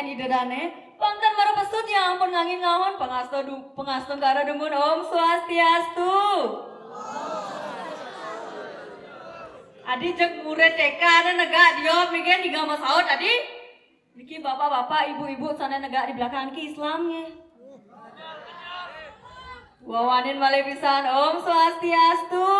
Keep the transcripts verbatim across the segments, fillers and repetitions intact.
Ida dané, pang tan mara pesu tiang ampun ngangin ngahon pangasta du-, pangasta negara dumun. Om Swastiastu. Adi jeg murid T K ané negak diop niki, ningga masaut adi. Niki bapak-bapak, ibu-ibu sané negak di belakang niki Islam nggih. Wawanin malih pisan, Om Swastiastu.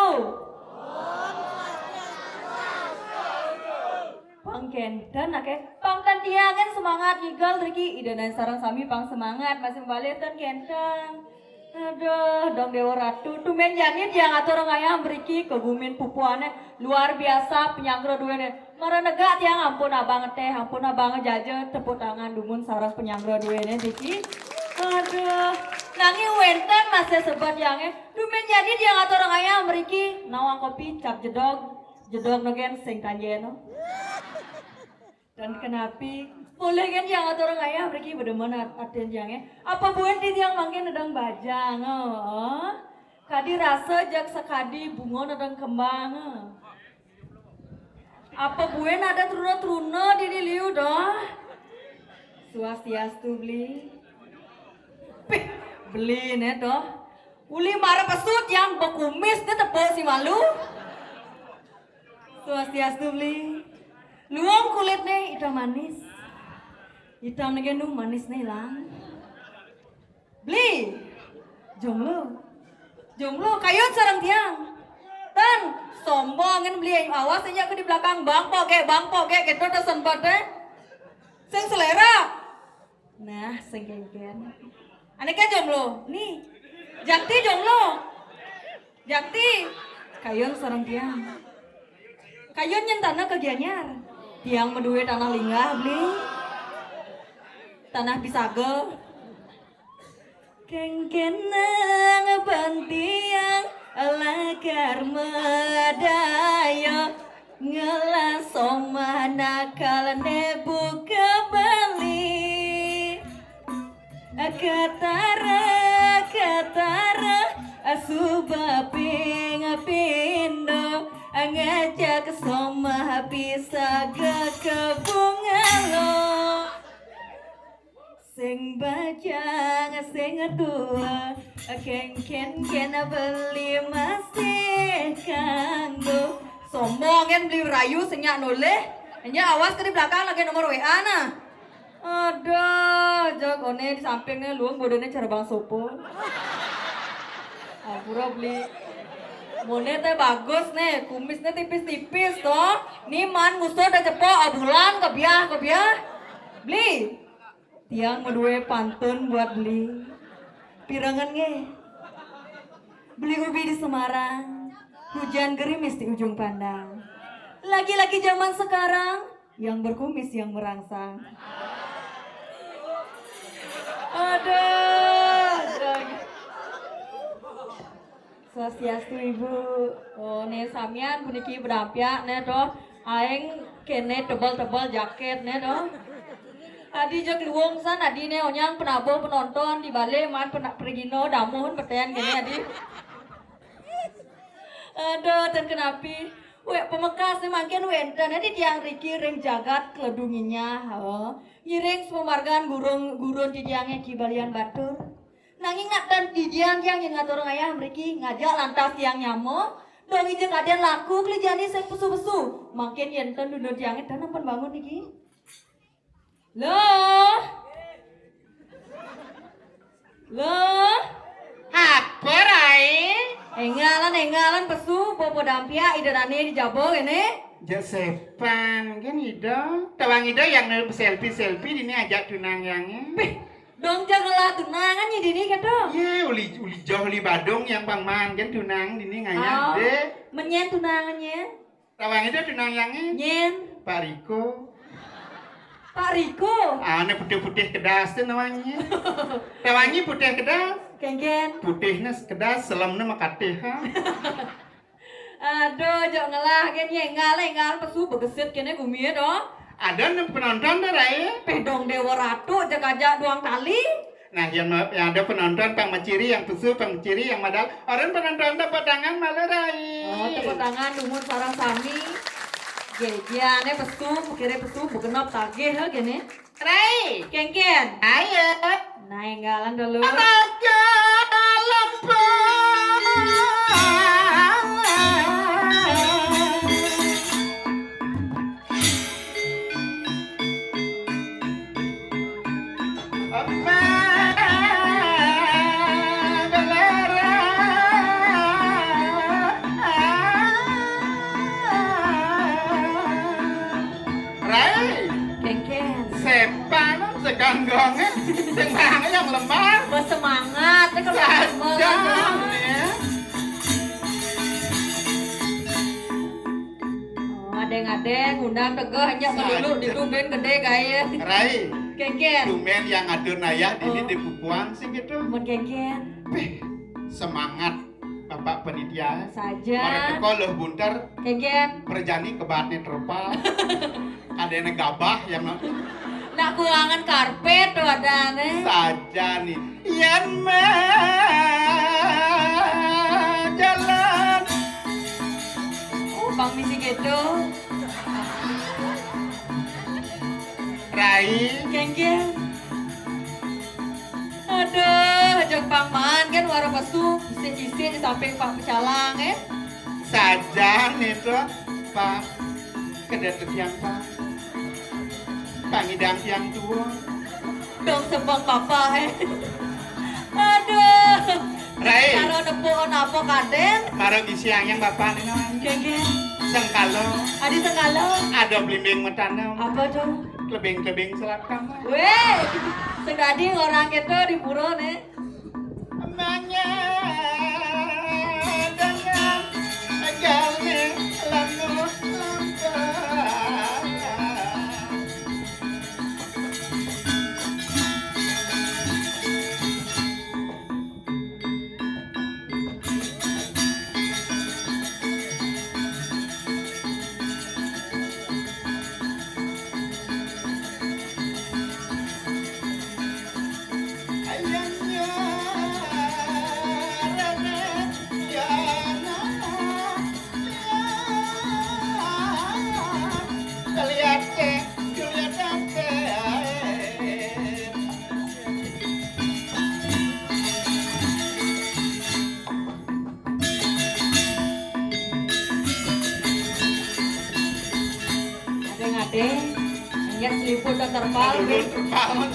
Pang kénten, aké. Pang tan tiang kan semangat ngigel riki. Ida dané sareng sami pang semangat, masih malih tan kénten. Aduh, dong Déwa Ratu, tumben jani tiang atur ngayah mriki, kagumin pupuhané luar biasa, panyanggra duéné. Mara negak tiang ampun abang ngetéh, ampun abang ngejaja, tepuk tangan dumun sareng panyanggra duéné niki. Aduh, nanging wénten masih sebet tiangé. Tumben jani tiang atur ngayah mriki, nawang kopi cap jedog, jedog nogén sing tanjéna. Tan kenapi, polih gén tiang atur ngayah mriki, bedemen at-, atin tiangé. Apa buin titiang mangkin nedeng bajang, oh. Kadi rasa jak sakadi bunga nedeng kembang, oh. Apa buin ada truna-truna dini liu doh. Swastiastu, Beli. Pih, Beli né doh. Uli mara pesu tiang bekumis né tepuk si malu. Swastiastu, Beli. Luung kulitné itam manis. Itam nagén nu manisné ilang. Beli. Jomblo. Jomblo, kayun sareng tiang. Tan, sombong gén Beli, awas nya ka di belakang, bang pogé, bang pogé, gitu téh sempat téh. Sing selera. Nah, sing kénkén. Ané ké jomblo, nih. Jakti jomblo. Jakti, kayun sareng tiang. Kayun nyén tanah ka Gianyar. Tiang madué tanah linggah, Beli. Tanah pisaga. Kénkénang ban tiang lakar madaya, ngelah somah nakal né buka bali. Ketara, ketara, suba ping pindo, ngajak somah pisaga ka Bungalow. Sing bajang, sing tua, kénkén kén Beli masih kanggo. Sombong gén Beli rayu sing nyak nolih. Nya awas ka di belakang lagi nomor W A nah. Aduh, jag oné di samping né luung bodoné cara bang sopo. Ampura Beli. Moné téh bagus né, kumisné tipis-tipis toh. Ni man ngusut da cepo abulan kebiah, kebiah. Beli. Tiang madué pantun buat Beli. Pirengang nggih. Beli ubi di Semarang, hujan gerimis di ujung pandang. Laki-laki zaman sekarang yang berkumis yang merangsang. Aduh, aduh. Swastiastu, Ibu. Oh, né samian puniki bedampiak né doh. Aing kéné tebel-tebel jakét né doh. Adi jeg luung san, adi né onyang penabuh penonton di balé man pena-, pergino damuh petén kéné adi. Aduh, tan kenapi. Wéh, pamekas né mangkin wénten adi tiang riki ring jagat Keledu Nginyah, oh. Ngiring sepamargan gurun, gurun titiangé Ki Balian Batur. Nanging nak tan didian tiang ngatur ngayah mriki, ngajak lantas tiang nyama, dong ijeng kadén laku keli jani sing pesu-pesu. Mangkin yén tan dunda tiangé tan ampun bangun niki. Loh. Loh. Apa, Rai? Énggalan, énggalan pesu, popo dampiak, ida dané di jaba kéné. Jak sepan, gén ida. Tawang ida yang selfie-selfie dini ajak tunang yangé. Pih, dong jak ngelah tunangan nyi dini kéto. Yé, uli, uli joh uli Badung yang pang maan gén tunang dini ngayah. Oh, dé. Menyén tunangannya? Tawang ida tunang yangé. Nyén. Pak Riko. Pak Riko. Ané putih-putih kedas tuh namanya. Tawang nyi putih kedas. Kénkén. Putihnya kedas, selemnya makatih, ha. Aduh, jok ngelah gén nyé, énggal, énggal pesu begesit kéné gumi ya, dong. Ada nem penonton tuh, Rai. Péh dong Déwa Ratu, jak ajak duang tali. Nah, yang, yang ada penonton pang maciri, yang pesu pang maciri, yang madal. Orang penonton tepuk tangan malu, Rai. Oh, tepuk tangan dumun sareng sami. Géjané pesu, pikiré pesu begenop tagih ya kéné. Rai. Kengken. Ayo. Nah, enggalan dulu. Raja Lembang. Rai, kengken. Sepan sekan gonge, sing mangan yang lemah. Bersemangat, ya, kalau saja, ya. Oh, adeng-adeng, undang tegeh, hanya melulu di tumben gede gaya. Rai. Kengken. Tumben yang atur nayah di, oh, di pupuan sih gitu. Mun kengken. Beh, semangat Bapak penitia. Saja. Mara teko leuh bunter. Kengken. Perjani kebatne terpal. Adene gabah yang non. Nak kurangan karpet tuh adane. Saja nih. Yan mah jalan. Oh, Bang misi gitu. Rai. Kengken. Aduh, jok Bang Man kan wara pesu, isik-isik di samping Pak Pecalang, eh. Saja nih tuh, Pak. Kedet tiang, Pak. Pangidang tiang tua. Dong sembang Bapak, eh. Aduh. Rai. Kalau nepuk apa kaden? Mara bisi anyang Bapak nih, non. Kengken. Sengkalo. Adi sengkalo. Ada belimbing metanem. Apa tuh? Klebing-klebing selakang. Weh, sing dadi orang itu di pura nih. Emangnya dengan ajalnya lalu lambat. Adeng-adeng, enggak seliput udah terpal. Aduh, terpal, Mas.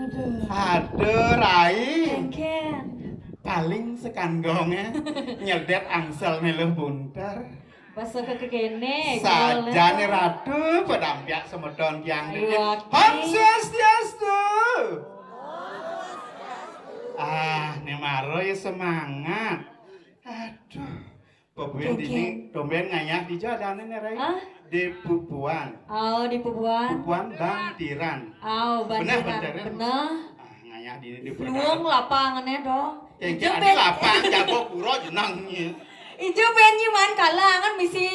Aduh. Aduh, Rai. Kengken. Paling sekanggongnya nyedet angsel melu bunter. Pas ke kene, sajane Ratu, pedampiak semeton tiang dikit. Ayo, Aki. Om Swastiastu. Ah, ne maro ya semangat. Aduh. Pebuen dini, tumben ngayah di jadane ne, Rai. Hah? Di pupuan. Oh, di pupuan. Pupuan Bang Tiran. Oh, Bang Tiran. Bener, Bang Tiran. Bener. Ah, ngayah dini di pupuan. Luung lapangane dong. Ya, ijo jadi ben lapang, jago kuro jenangnya. Ijo ben nyiman kalangan misi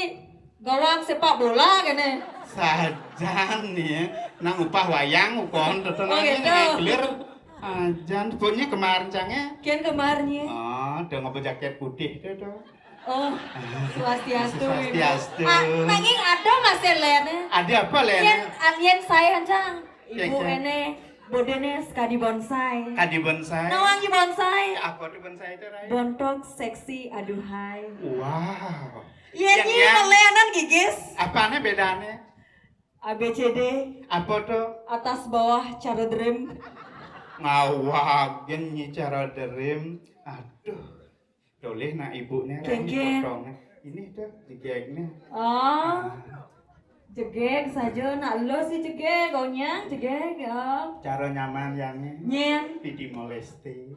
gawang sepak bola kene. Sajan nih, nang upah wayang ukon tetenang. Oh, gitu. Clear. Ajan, pokoknya kemarin cange. Kian kemarin ya. Oh, udah ngapa jaket putih tuh, tuh. Oh, swastiastu. Swastiastu. Ah, nanging ada masih lene. Ada apa lene? Yen, yen saya hancang. Ibu ene, bodene sekadi bonsai. Kadi bonsai. Nawangi bonsai. Ya, apa tuh bonsai itu, Rai? Bontok seksi aduhai. Wow. Yen yang, nyi yang melenan gigis. Apane bedane? A B C D. Apa tuh? Atas bawah cara dream. Ngawagen nyi cara dream. Aduh. Toleh nak ibunya lagi potongnya. Ini tuh jegegnya. Oh. Ah. Jegeg saja, nak lo si jegeg, onyang jegeg, ya. Cara nyaman yangnya. Nyen. Di Timor Leste.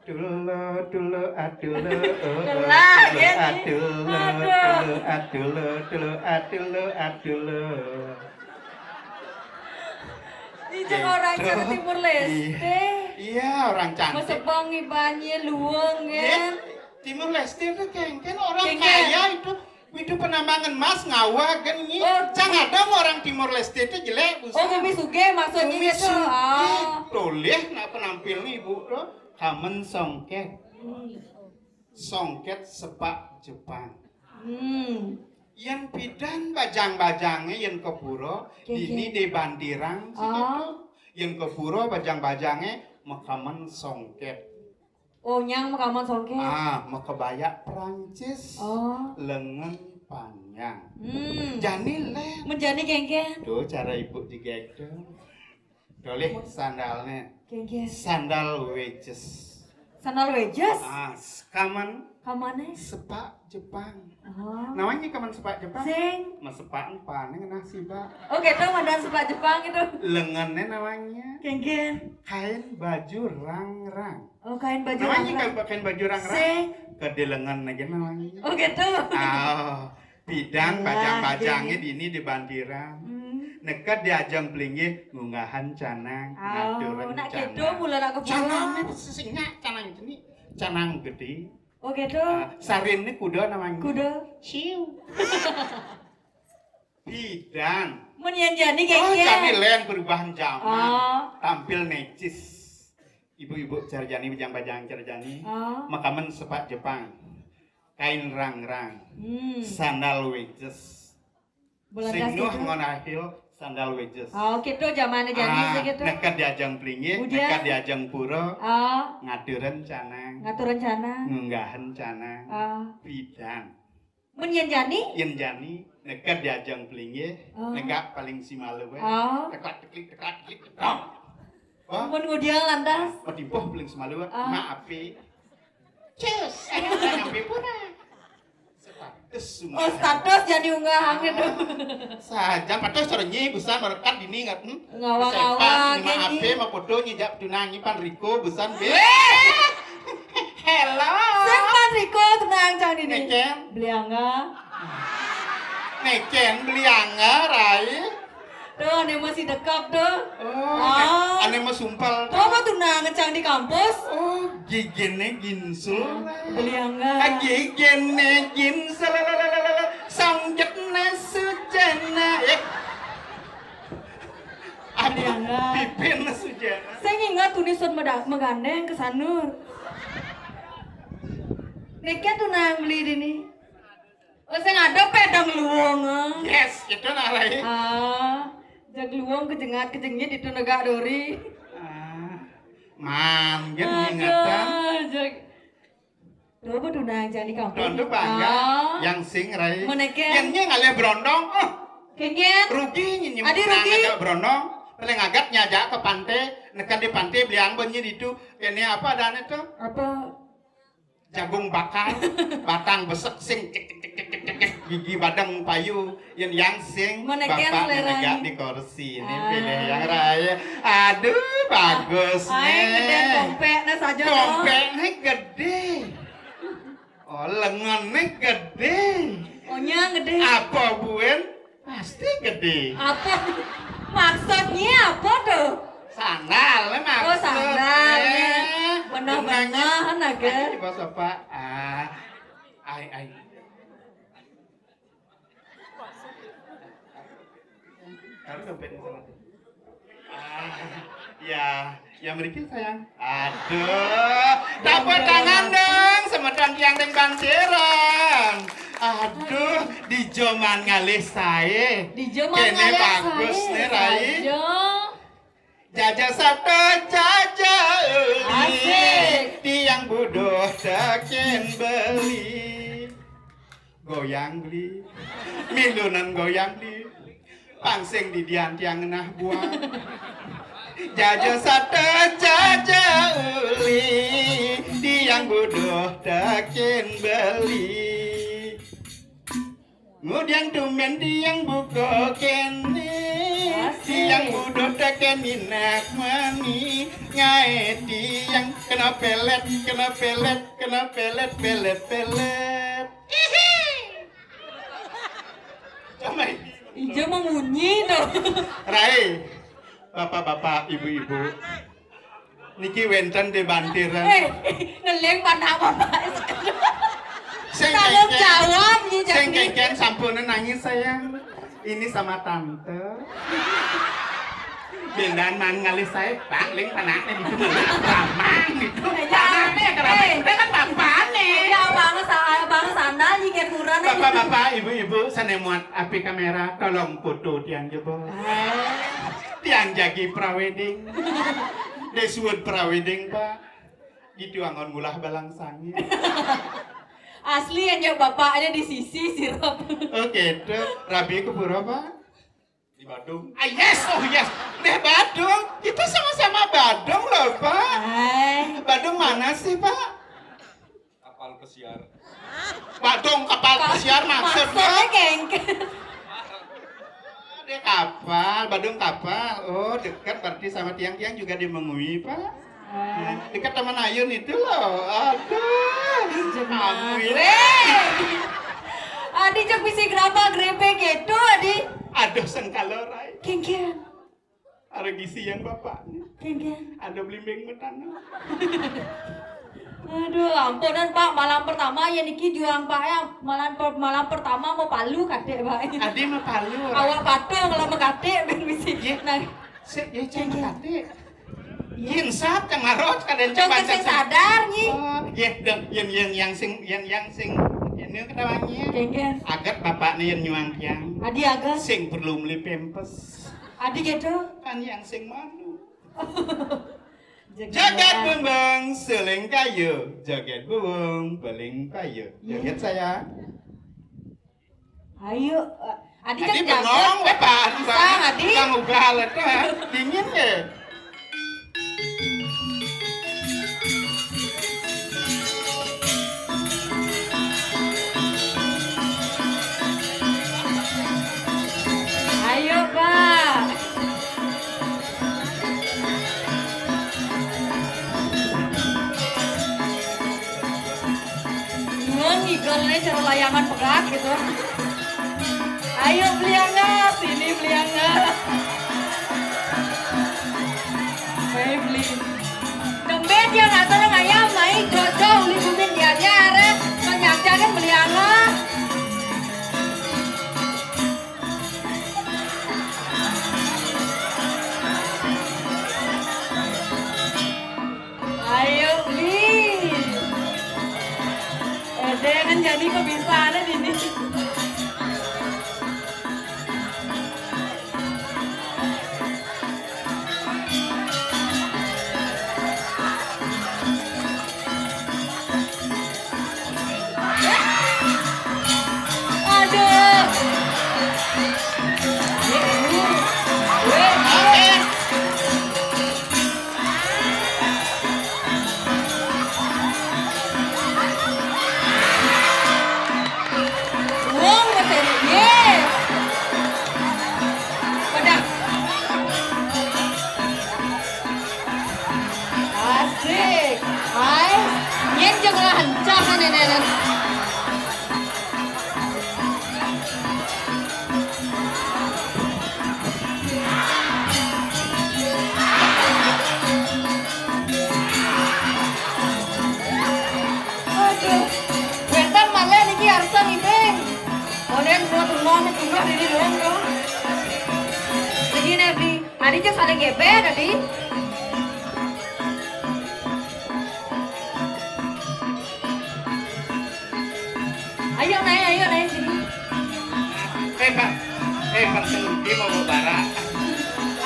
Tulo, tulo, atulo, oh, oh, tulo, ya, atulo, aduh. Tulo, atulo, tulo, atulo, atulo. Ini orang cantik Timor Leste. Iya, orang cantik. Mesebang ibanye luwung, ya. Timor Leste itu kengken orang kaya itu. Itu penambangan emas ngawag kan ini. Oh. Cang ada mau orang Timor Leste itu jelek, buset. Oh, bumi sugih maksudnya. Bumi gitu. Sugih. Ah. Toleh nak penampil nih ibu tuh. Kamen songket. Hmm. Songket sepak Jepang. Hmm. Yan pidan bajang-bajangnya yan ke pura, dini di bantirang situ. Yan ke pura bajang-bajangnya makamen songket. Oh, nyang makamen songket. Ah, makebaya Prancis. Oh. Lengan panjang. Hmm. Jani leh. Menjani kengken. Tuh cara ibu juga itu. Dolih sandalnya. Kengken. Sandal wedges. Sandal wedges? Ah, kamen. Kamane? Sepak Jepang. Oh. Namanya kamen sepak Jepang? Sing. Mas sepak paning nah sih, Pak. Oh, gitu, mandan sepak Jepang itu. Lengannya namanya. Kengken. Kain baju rang-rang. Oh, kain baju rang-rang. Namanya kain, kain baju rang-rang. Sing. Kedilengan aja namanya. Oh, gitu. Ah, pidan bajang-bajangnya dini di bantiran. Hmm. Neked di ajang pelinggih ngunggahan canang, ngaturan nak canang. Gitu, mula nak ke pura. Canang ini sesingnya canang ini canang gede. Oh, gitu. Ah, sarin ini kuda namanya. Kuda. Siu. Pidan. Mun yan jani, oh, kengken. Jani leh perubahan zaman. Oh. Tampil necis. Ibu-ibu cara jani, bajang-bajang cara jani. Oh. Makamen sepak Jepang. Kain rang-rang. Hmm. Sandal wedges. Sing nuh gitu. Ngon ahil sandal wedges. Oh, gitu, zamannya jani sih gitu. Neked di ajang pelinggih, neked di ajang pura, ngaturan canang. Ngaturan canang. Ngunggahan canang. Oh. Pidan. Mun yan jani? Yan jani, neked di ajang pelinggih, negak paling simalu, eh. Oh. Teklak teklik, teklak teklik, teklak. Wah. Mun ngudiang lantas? Matimpuh paling simalu, eh. Oh. Mak api. Cus, eh, nyampe pura. Status unggah. Oh, status jani unggah, gitu. Saja, patus cara nyi, busan merekat dini, ngat, hmm? Ngawang-ngawang, sepan, mak api, mak foto, nyi jak tunang, nyi pan Riko, busan, be. Hello. Sing pan Riko, tunang cang dini. Neken. Belianga. Neken, belianga, Rai. Tuh, ane masih dekap tuh. Oh, ane, ane mah sumpel. Tuh, apa tunang cang di kampus? Oh, gigene ginsul. Belianga. Ah, gigene ginsul. Sanggetna sujana. Eh. Belianga. Pipin sujana. Saya ingat tuh nisun meda-, megandeng ke sanur. Neken tunang beli dini. Oh, sing ada pedang luwung, eh. Yes, gitu nah, Rai. Ah, jag luwung kejengat kejengit itu negak dori. Ah, man, kan ingatan. Aduh, jag. Tuh, apa tunang jani kampung? Tuh, tuh, bangga. Ah. Yang sing, Rai. Meneken. Yang ngalih berondong, oh. Kengken. Rugi nyi. Adi rugi. Ngajak berondong. Paling agat nyajak ke pantai, nekan di pantai beliang benyi itu. Ini apa adanya tuh? Apa? Jagung bakar, batang besek sing cek, cek, cek, gigi badeng payu, yen yang sing bapak negak di kursi. Ini pilih yang raya. Aduh, bagus nih. Kompeknya saja. Kompeknya gede. Oh, lengannya gede. Onyang gede. Apa buen? Pasti gede. Apa? Maksudnya apa tuh? Sandal, maksudnya. Oh, sandal. Benar-benar, naga. Di bawah sofa. Ah, ai, ai. Taruh dompetnya sama tuh. Ah, ya, ya merikil sayang. Aduh, tepuk tangan dong, semeton tiang deng bantiran. Aduh, di joman ngalih sae. Di joman ngalih sae. Kene bagus nih, Rai. Jaja sate, jaja uli. Asik. Tiang buduh tekin beli. Goyang beli. Milunan goyang beli. Pangsing didian tiang ngenah buang. Jaja sate, jaja uli. Tiang buduh tekin beli. Ngudian tumben tiang buka kene. Asik. Tiang buduh tekin inak mani. Ngae tiang kena pelet, kena pelet, kena pelet, pelet, pelet. Coba. Ija mau munyi tuh. Rai, bapak-bapak, ibu-ibu. Niki wenten di bantiran. Eh, ngeling pada apa, Pak? Sing tanggung jawab, nyi, sing Kengken, sampun nangis, sayang. Ini sama tante. Bendan man ngalih saya, Bang, ling panaknya di sini. Ramang itu. Ya, Panaknya, kenapa? Eh. Saya kan bapaknya. Ya, Bang, sa-, Bang sandal nyiken kurang. Bapak-bapak, ibu-ibu, sané muat api kamera, tolong foto tiang jebos. Eh. Tiang jagi prawedding. Dé suud prawedding, Pak. Gitu anggon ngulah balang sangit. Asli, hanya bapaknya di sisi sirap. Oh, gitu. Rabi ke pura, Pak? Di Badung. Ah, yes, oh yes. Deh, Badung. Kita sama-sama Badung loh, Pak. Hai. Badung mana sih, Pak? Kapal pesiar. Badung kapal pesiar maksudnya? Maksudnya kengken. Ada kapal, Badung kapal. Oh, dekat berarti sama tiang-tiang juga di Mengwi, Pak. Ah. Nah, dekat Taman Ayun itu loh. Aduh. Ih, jangan. Mengwi. Weh. Adi cek bisi gerapa grepe gitu, Adi. Aduh, sengkalo rai. Kengken. Ada gisi yang bapaknya. Kengken. Ada belimbing metana. Aduh, ampunan, Pak. Malam pertama ya niki juang, Pak, ya. Malam per-, malam pertama mau palu kadék, Pak. Adi mau palu. Awak patung kalau mau kadék, ben bisi. Iya. Nah. Sik, ya, cang kadék. Iya. Yen sat, cang marot, kadék cang bancak sing sadar, nyi. Oh, iya, dong. Yen, yen, yang sing, yen, yang sing, yen, yang ketawanya. Kengken. Agat bapaknya yang nyuang tiang. Adi agat. Sing perlu beli pempes. Adi gitu. Kan yang sing manu. Jagat Bembang seling kayu, jagat buwung paling payu. Iya. Joget saya. Ayo, eh, Adi, Adi cek bengong, jagat. Bapak. Pisang, Adi. Kang ugal itu, ha? Dingin ya? Ayo, Pak. Ngigel nih cara layangan pegat gitu. Ayo, Belianga, sini, Belianga. Baik, Beli. Tembé dia nggak tolong ayam, naik jojo, uli bumin dia aja, are, banyak aja kan, Belianga. Ayo, Bli. Édé kan jadi kebisaannya di sini. Aduh. Wong, masih, yes. Pedah. Asik. Hai. Nyén jeung lancah kan ini. Aduh. Wénten malih niki arsa ngiring. Modén buat rumah, rumah diri doang dong. Begini, Bi. Adi cek saling geber tadi. Ayo naik, ayo naik sini. Eh, Pak. Eh, Pak, sing mau bara.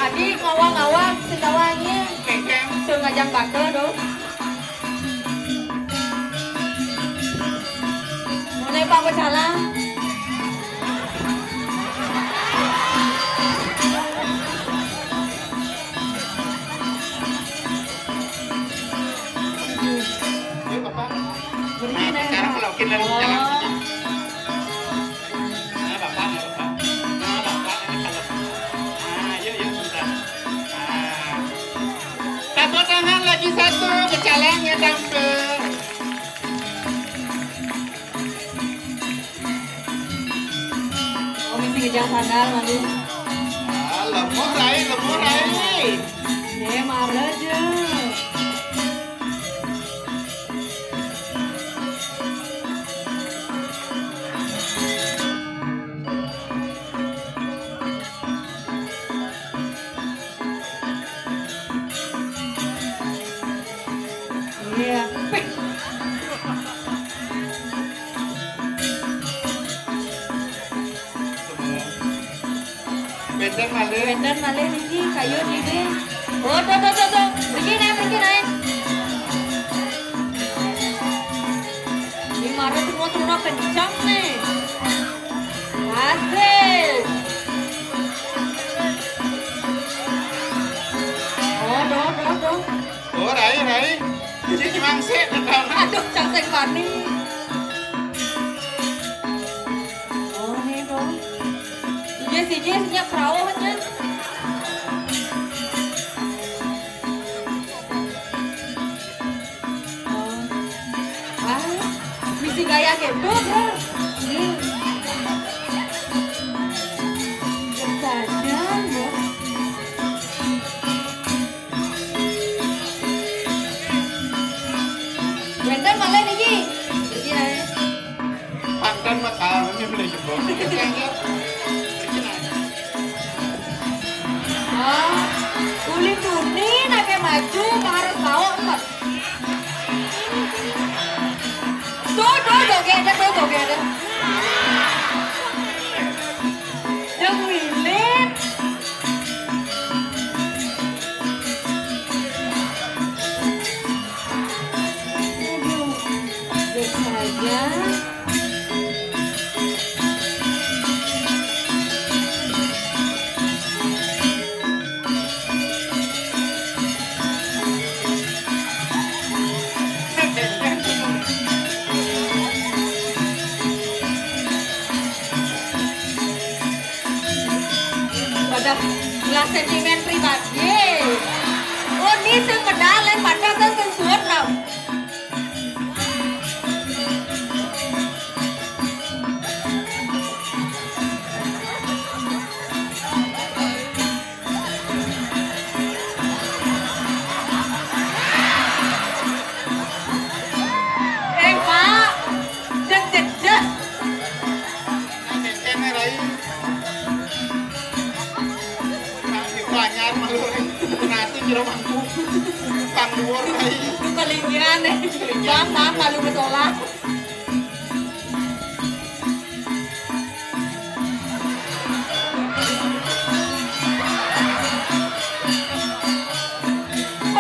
Adi ngawang-ngawang, sing ngawangnya. Kengkeng. Suruh ngajak bakal dong. Mulai Pak Pecalang. Yuk, Bapak. Nah, sekarang kalau kita jalan sini. Nah, Bapak, nah, Bapak. Nah, Bapak, ini kalau. Nah, yuk, yuk, sebentar. Nah. Tepuk tangan lagi satu, kecalangnya tampil. Oh, mesti ngejang sandal, Mandi. Ah, lemur, Rai, lemur, Rai. Yé, marah aja. Wénten malih. Wénten malih niki, kayun niki. Oh, tuh, tuh, tuh, tuh. Mriki naik, mriki naik. Ini marah tuh mau turun kencang nih. Asik. Oh, tuh, tuh, tuh. Oh, rai, rai. Cik mangse. Aduh, cang sing pani. Oh, ini tuh. Iya sih, iya sih, nyak perahu kan, nyak. Oh. Ah, misi gaya gitu, bro. Iya. Saja, bro. Wénten malih niki. Iya. Pangkten makaune mlejebok. Ah, uli tuni nake maju harus tahu empat. Tuh, tuh, joget deh, tuh, joget deh. Yang wilit. Aduh, biasa aja. Wadah, lah sentimen pribadi. Oh, ini sing medal, yang pada sing suwun, tau. Eh, Pak, jek, jek, jek. Nah, kene, Rai. Nah, di Banjar malu, Rai. Nah, itu jero mangku. Pang dhuwur, Rai. Itu kelingiran, eh. Bang, bang, malu besolah.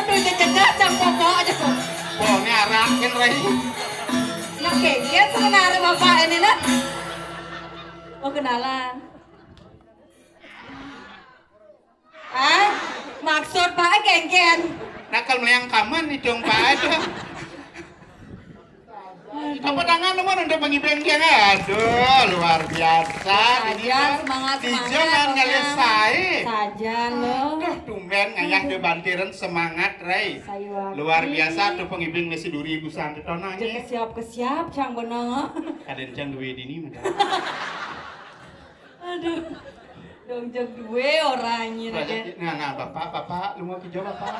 Aduh, cecah cang popok aja kok. Wah, ini arakin, Rai. Nah, kengken sebenarnya Bapak ini, nah. Oh, kenalan. Ah, maksud Pak kengken. Nakal meliang kaman nih dong, Pak, aduh. Apa tangan nomor untuk pengibeng dia? Aduh, luar biasa. Saja, ini, semangat, di semangat, jalan pokoknya. Ngalih sae. Saja, lo. Aduh, tumben ngayah di bantiran semangat, Rai. Sayu aku. Luar biasa tuh pengibeng nasi duri ibu santet tonang, ya. Kesiap, kesiap, cang benang. Kadén cang duwe dini, madam. Aduh. Dong jeg duwe orangnya. Nah, nah, Bapak, Bapak, lu mau hijau, Bapak?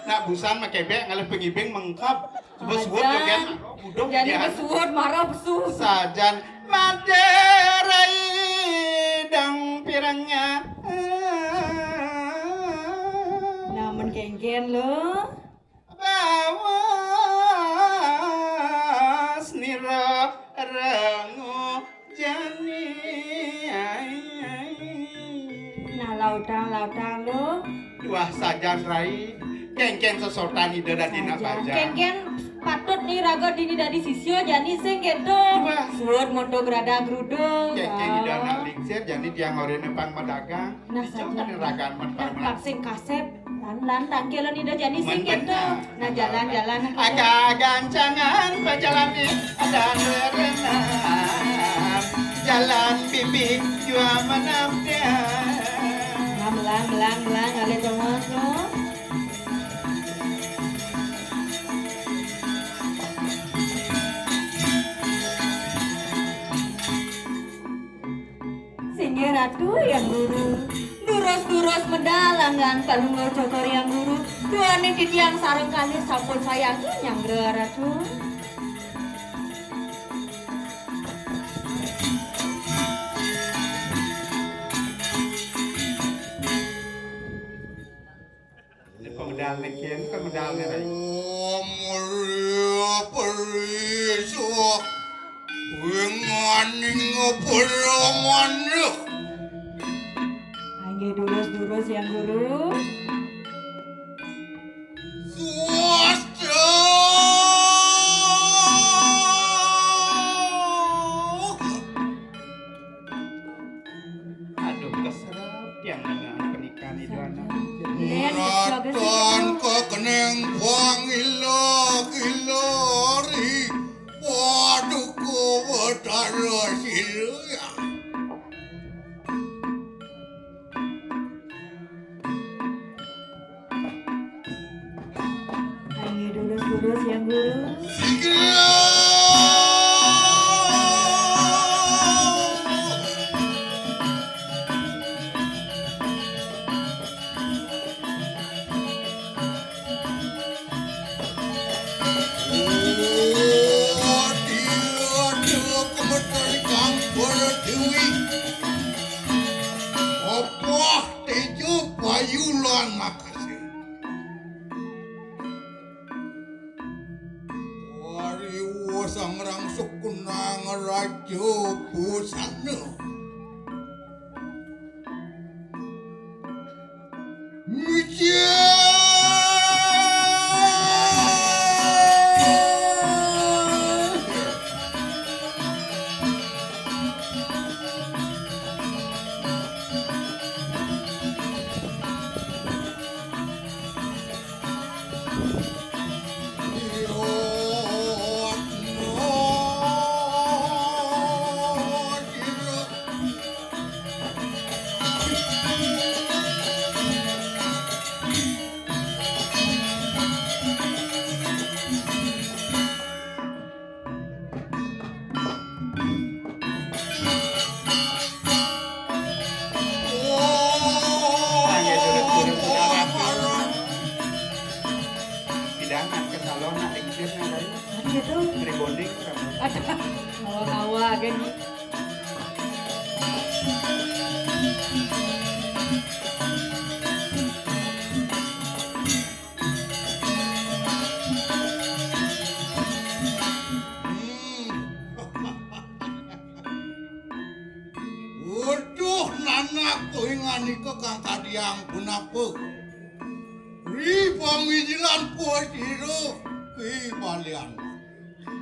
Nak busan makebek ngalih pengibing mengkap. Coba suwut, sajan. Joget. Buduh, jadi ya. Besuwut, marah besuwut. Sajan. Mate rai dang pirangnya. Namun kengken lo. Bawas nira rengu jani. Nah, lautang, lautang lo. Duah sajan, Rai. Kengken sesotan ida dadi nak. Sajan. Bajang. Kengken patut nih raga dini dadi sisya jani sing gitu. Wah. Suwun monto grada grudung. Kengken ida nak lingsir jani tiang orene pang madagang. Nah, sajan. Ragan men. Nah, pang sing kasep. Lan, lan, tangkilan ida jani sing gitu. Nah, jalan, jalan. Aga gancangan pajalan ni ada renang. Jalan bibi jua menampian. Nah, melang, melang, melang, ale tengok, no. Singgih Ratu Hyang Guru, durus-durus medal langgang palungguh cokor Hyang Guru, duaning titiang sareng kalih sampun sayang nyanggra Ratu. Ini pemedal nih, Kin. Pemedal nih, Rai. Om Rya Pari Swa. Winganing Pura Terus itu ya. Ayo, durus-durus, Yang Guru. Segera. Oh, dia, dia, kemetarikan para dewi. Apa tejo payulan makasih. Wariwo sangrang sukunang raja busana. Mijil. Ayo, durus-durus, sudah rapi. Hidangan ke salon, nak, lingkirnya tadi. Aduh, itu. Rebonding, kamu. Aduh, kawa-kawa, gini. Hmm. Waduh, nanak kuingan ika kang kadiang punapa. Ri pamijilan puasira ki balian.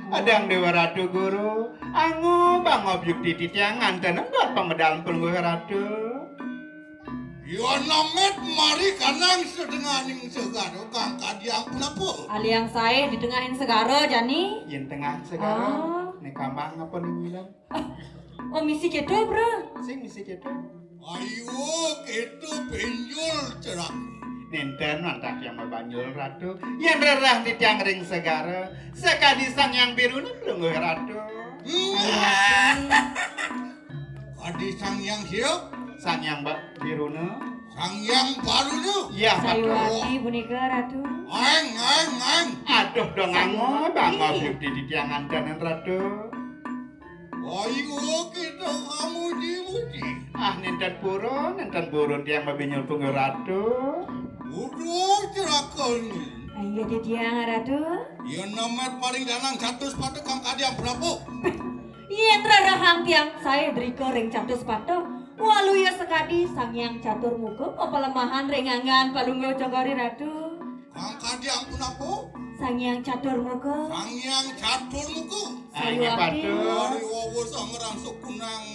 Adang Dewa Ratu Guru, angob-angob yukti titiang nganten buat pamedal pelungguh Ratu. Yan amet mari kanang sedenganing segara kang kadiang punapa. Aliang sae di tengahing segara, jani? Yen tengah segara, ah. Ning kambang apa ning ngilen? Oh, misi keto, Bro. Sing misi keto. Ayo, keto penjul cerak. Nenten mantah yang mabanjul, Ratu. Yen rerah titiang ring segara, sakadi Sang Hyang Biruna pelungguh, Ratu. Hmm. Kadi Sang Hyang Siap? Sang Hyang Ba-, Biruna. Sang Hyang Baruna? Iya, Ratu. Sayuwakti punika, Ratu. Aeng, aeng, aeng. Aduh, dong, sayuwakti. Angob-angob yukti titiang nganten, Ratu. Ayo kita kamuji-muji. Ah, nenten purun, nenten purun tiang mabinyul pungguh Ratu. Uduh, celaka ni. Ayo, titiang, Ratu. Yen amet paring danang catus patuh kang kadiang punapa. Yen rerehang tiang sae drika ring catus patuh, waluya sakadi Sang Hyang Catur Muka, papalemahan ring anggan palungguh cokor i, Ratu. Kang kadiang punapa? Sang Hyang Catur Muka. Sang Hyang Catur Muka. Sayuwakti. Ari wawa sangrang sukunang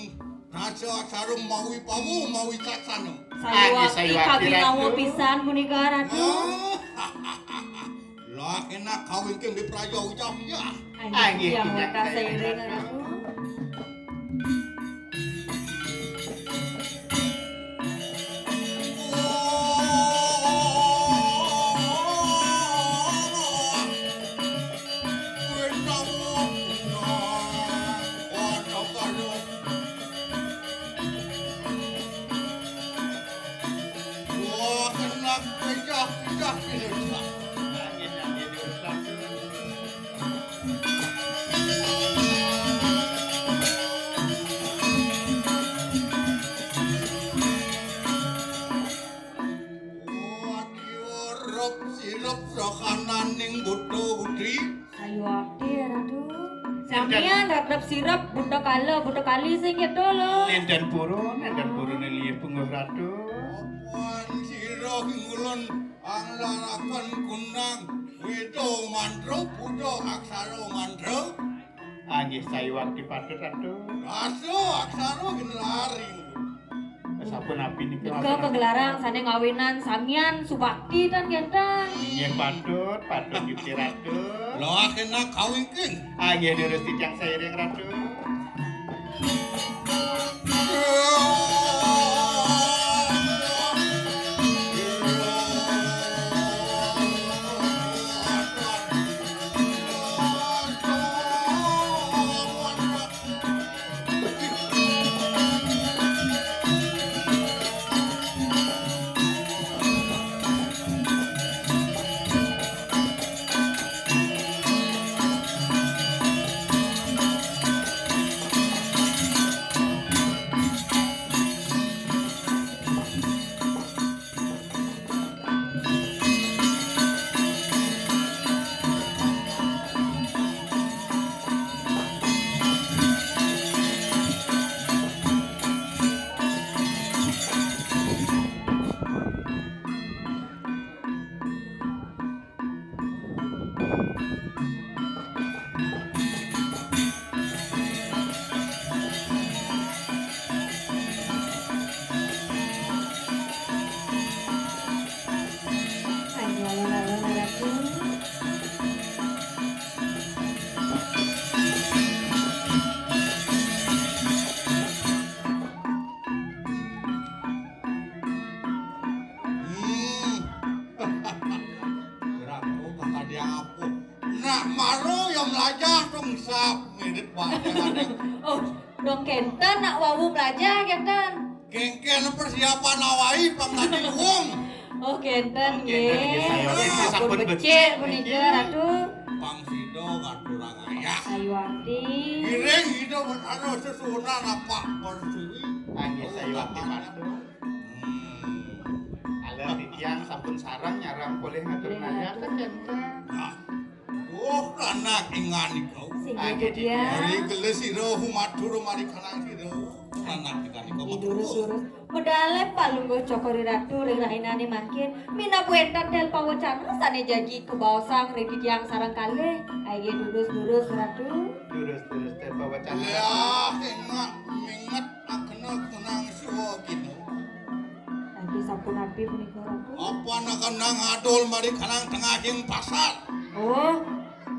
raja aksara mawi pawu mawi caksana. Sayuwakti, sayuwakti, kabinawa Ratu. Pisan punika, Ratu. Ah. Lah enak kawin ke mbek praja ucap ya. Ayo, ayo, yang kita seiring, Ratu. Wah, kena pecah-pecah ini. Wah, kiurep sirep rohananing Buddha Putri. Sayuwakti, Ratu. Samian rep-rep sirep Buta Kala, Buta Kali sing keto lo. Nenten purun, nenten purun liya pungguh Ratu. Apan sira ngulun anglaraken kunang Weda mantra, Buta aksara mantra. Anggih, sayuwakti patut, Ratu. Rasa aksara generari. Sapunapi niki? Nika wonten kagelarang sane ngawinan samian subakti tan kenten. Inggih patut, patut Gusti Ratu. Loh, kena kawingking. Anggih, durus titiang sairing, Ratu. Ayo, alon-alon, Ratu. Hmm. Gerak, oh, kakak dia apa? Nak maru yang melajah dong sap, mirip banget. Oh, dong kenten nak wau belajar kenten. Kengken persiapan awai pang tadi wong. Oh, kenten, nggih. Nggih, sampun becik punika, Ratu. Pang sida ngaturang ayah. Sayuwakti. Ngiring sida men ana sesuhunan apa persiwi. Ah, nggih, sayuwakti, Ratu. Hmm. Alé titiang sampun sareng nyareng polih ngatur ayah, kenten. Nah. Duh, anak ingan iku. Singgih, Titiang. Mari gelis sira humatur mari kanang sira. Anak ingan iku. Durus, durus. Medal Palungguh Cokor I Ratu ring rahinané mangkin, minab wénten tel pawecana sané jagi kabaosang ring titiang sareng kalih. Inggih, durus, durus, Ratu. Durus, durus tel pawecana. Ya, enak minget akena kunang suwa kina. Inggih, sapunapi punika, Ratu? Apa nak kenang adol mari kanang tengahing pasar? Oh,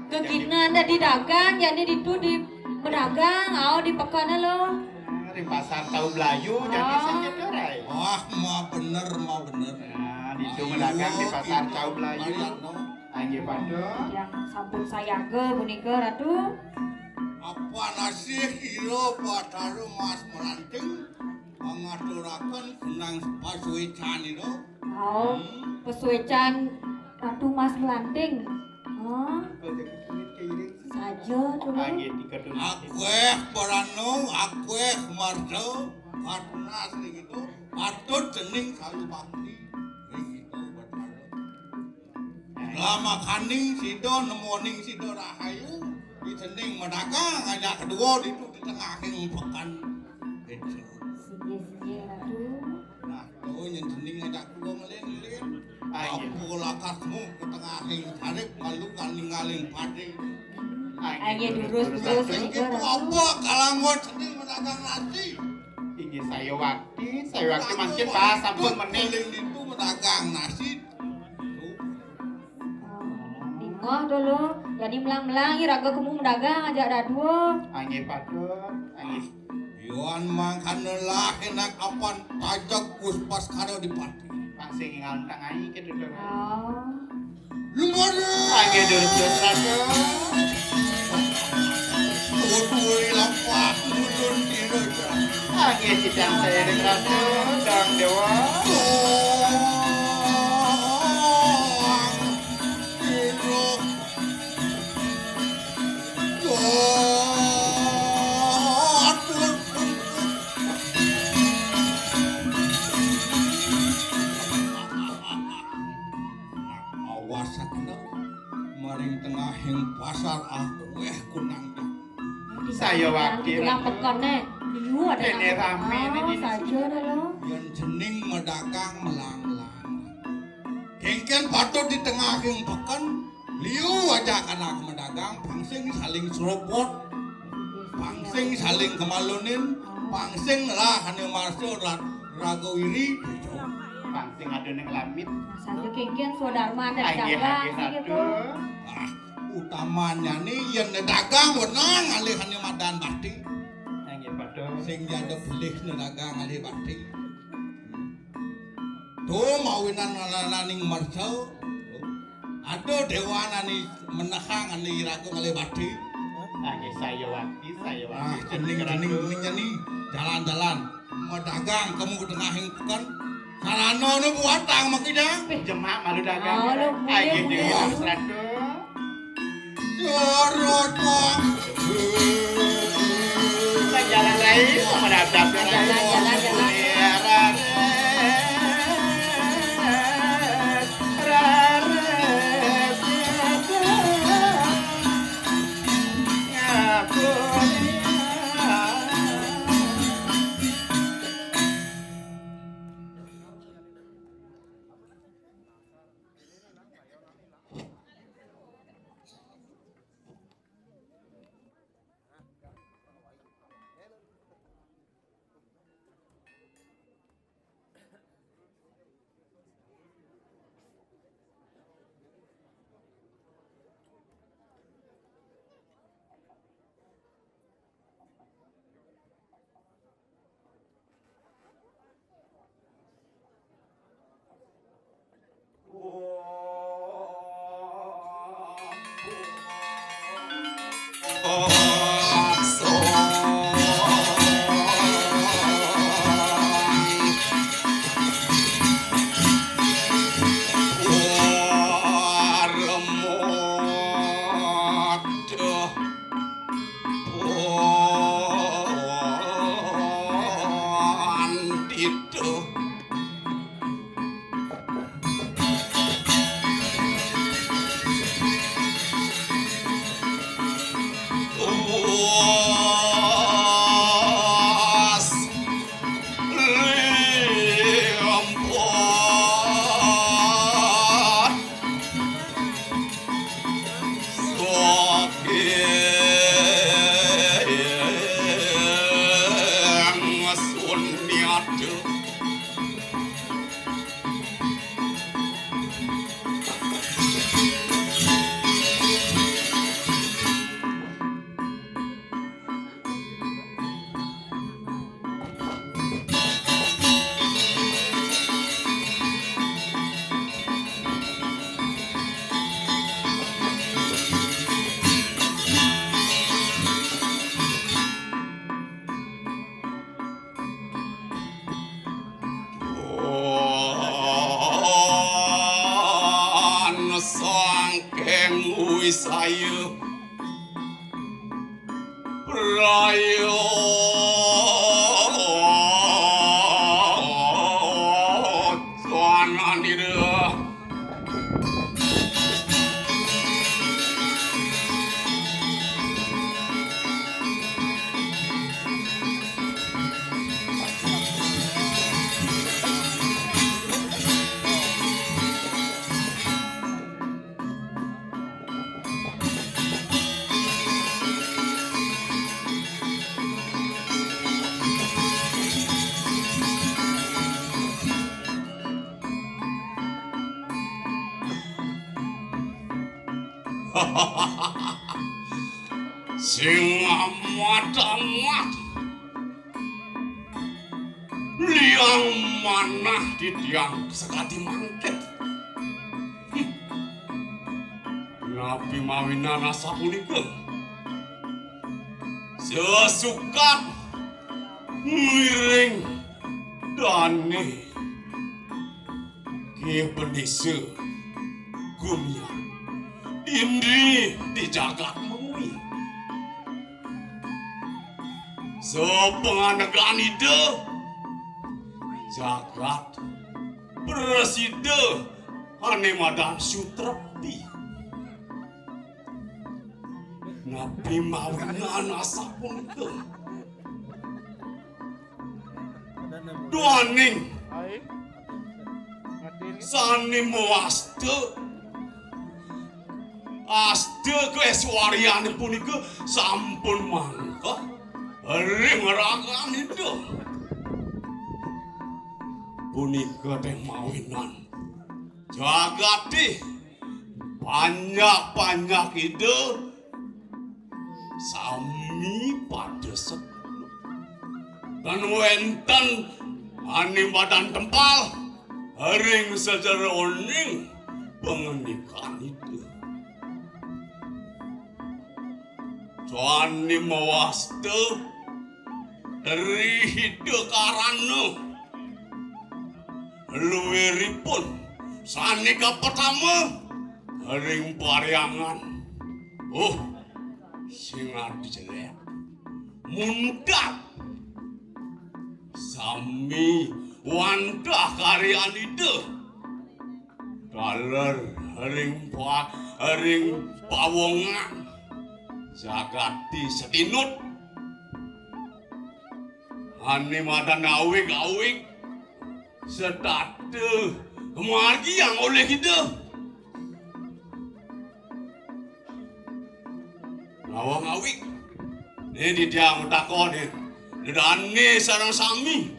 keginan dadi dagang, jani ditu di pedagang, au di peken lo. Di pasar Cau Blayu, jani. Ah. Sakit, Rai. Wah, ma bener, ma bener. Nah, ditu medagang di pasar Cau Blayu. Ayo, Mariano. Inggih, Patut. Yang sampun sayaga punika, Ratu. Apa nasih ira Batara Mas Melanting? Pangaturaken kunang pasuécanira. Oh, hmm. Pasuécan Ratu Mas Melanting. Oh. Saja to. Akéh parana, akéh marga, patunas ring ida, patut dening sayuwakti ring ida Batara. Lamakaning sida nemoning sida rahayu, dening medagang ajak kedua ditu di tengahing peken. Gitu. Singgih, singgih, Ratu. Nah, oh, yen dening ajak kedua ngelin-ngelin. Ah, iya. Apa lakatmu ke tengahing tarik malu kan ninggaling padi. Ah, iya, durus, durus, Ratu. Apa kalanggon dening medagang nasi? Inggih, sayuwakti, sayuwakti mangkin pas sampun mening. Dening ditu medagang nasi. Ningeh dulu, jani melang-melang, iraga kemu medagang ajak dadua. Inggih, Patut. Inggih. Yuan mangkana lah enak apan pajak Puspaskara Dipati. Pang sing ngalentang ai, gitu, Ratu. Oh. Lumur. Inggih, durus, durus, Ratu. Tutui lampah mudun kira. Inggih, titiang sairing, Ratu, Dang Dewa. Dang. Awas sakena maring tengahing pasar akéh kunang. Sayuwakti. Tiang peken né. Liu ada. Déné ramé né. Oh, di saja dah lo. Yén dening medagang melang-melang. Kéngkén patut di tengahing peken, liu ajak anak medagang, pang sing saling serobot, pang sing saling kemalunin, pang sing lah ané marsa ra-, raga wiri. Pang sing ada ning lamit. Nah, saja kéngkén swadarman. Inggih, dagang, inggih, gitu. Ratu. Ah, utamannyané yén dagang wenang alih ané madan bakti. Inggih, Patut. Sing janda pelih ne dagang alih bati. Tuh mawinan lalaning mersa. Aduh, dewa nani menehang ani raga ngalih bati. Ah, saya wakti, saya wakti. Ah, cening, cening, cening, cening. Jalan-jalan. Mau dagang kamu ke tengah peken. Sarana nu buat tang makida. Eh, jemak malu dagang. Oh, lu mulai, mulai. Ayo, Ratu. Jorot, Bang. Jalan lain, menatap jalan. Jalan, jalan, jalan. Pandita. Uas limpun. Saking sunyata. Sangking wisaya. Prayojan Ida. Sing amat-amat. Liang manah titiang sakadi mangkin. Hmm. Napi mawinan asapunika? Sesukat ngiring dane. Ki Pendesa Gumiang, indi di jagat Mengwi. Sapanganegan Ida, jagat prasida ane madan sutrepti. Napi mawinan asapunika? Duaning sane mawasta, asta kaeswaryane punika sampun mangkeh ring ragan Ida. Punika teh mawinan jagate panjak-panjak Ida sami pada sekeluk. Tan wénten ané madan tempal ring sajeroning pangandikan Ida. Sané mawasta Tri Hida Karana luiripun sané kapertama ring parhyangan. Oh, sing adi jelék. Muntat. Sami wantah karyan Ida. Taler ring pa-, ring pawongan jagati satinut. Ané madan awig-awig setata kamargiang olih Ida. Nawang awig. Né titiang matakon, né. Dané sareng sami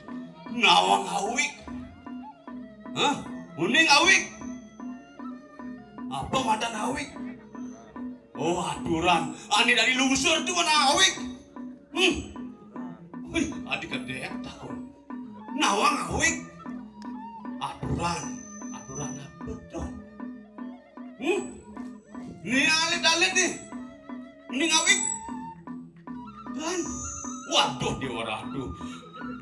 nawang awig. Hah? Uning awig? Apa madan awig? Oh, aturan. Ané dadi lungsur to madan awig. Hmm. Wih, adi kedék takon. Nawang awig. Aturan. Aturan apa to? Hmm? Né alit-alit né. Né ngawig. Kan? Waduh, Déwa Ratu.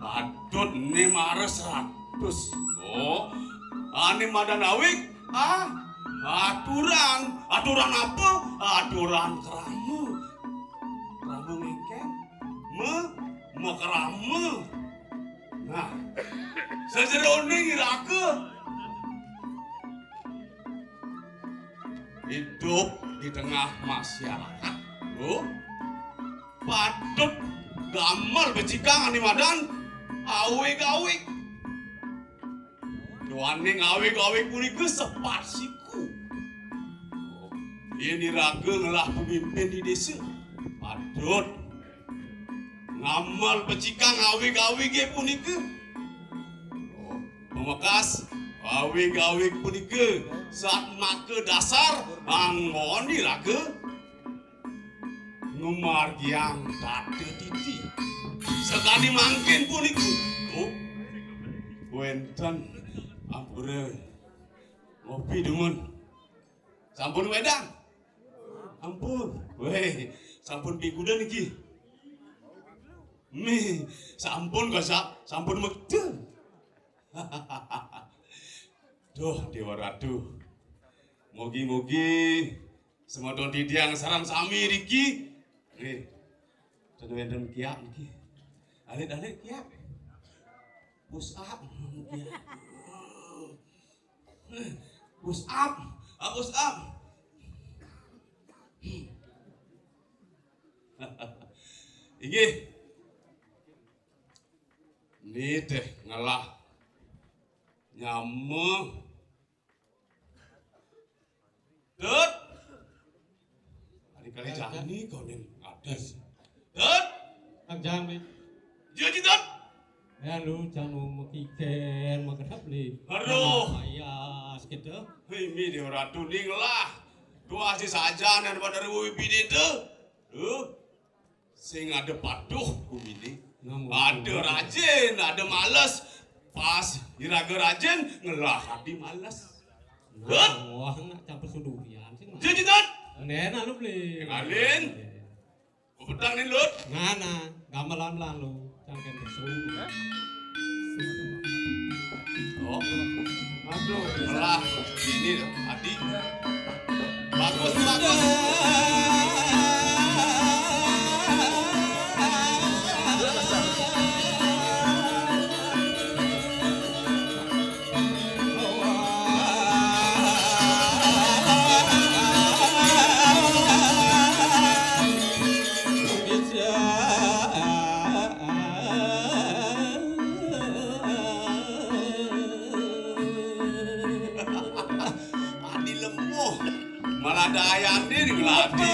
Patut né mara seratus. Oh, ané madan awig. Ah, aturan. Aturan apa? Aturan krama. Krama ngéngkén. Me-, makrama. Nah, sajeroning iraga idup di tengah masyarakat, lho, patut gamel becikang ané madan awig-awig. Duaning awig-awig punika sepat siku. Yén iraga ngelah pemimpin di désa, patut ngamel becikang awig-awigé punika. Oh, pamekas, awig-awig punika satmaka dasar anggon iraga ngamargiang tata titi. Sakadi mangkin punika. Oh, wénten ampura ngopi dumun. Sampun wédang? Ampun. Wéh, sampun pikuda niki. Mih, sampun kok sa-, sampun mekta. Duh, Déwa Ratu. Mugi-mugi semeton titiang sareng sami niki. Nggih. Ten wénten kiap niki. Alit-alit kiap. Push up. Push up. Ah, push up. Inggih. Nitih ngelah nyama. Dut. Ari kali jani kau ning adas. Dut. Kang Jang, Mi. Jaji, Dut. Ya, lu jangan mau mekikén, makedap nih. Aduh. Payas gitu. Hei, Mi, Déwa Ratu ning lah. Tuah si sajan dan pada ruwi pidin tuh. Duh. Sing ada patuh gumine. Ada rajin, ada males. Pas iraga rajin, ngelah ati males. Nah, wah, nak campur sudurian sih, Mas. Jaji, Dut. Nena lu beli. Kenalin. Petang nih, Lut. Nah, nah, gamelan lalu. Cangkem bersudurian. Oh. Aduh, salah. Ini loh, Adi. Bagus, bagus. Adi lemuh. Malah ada ayam di, di belakang.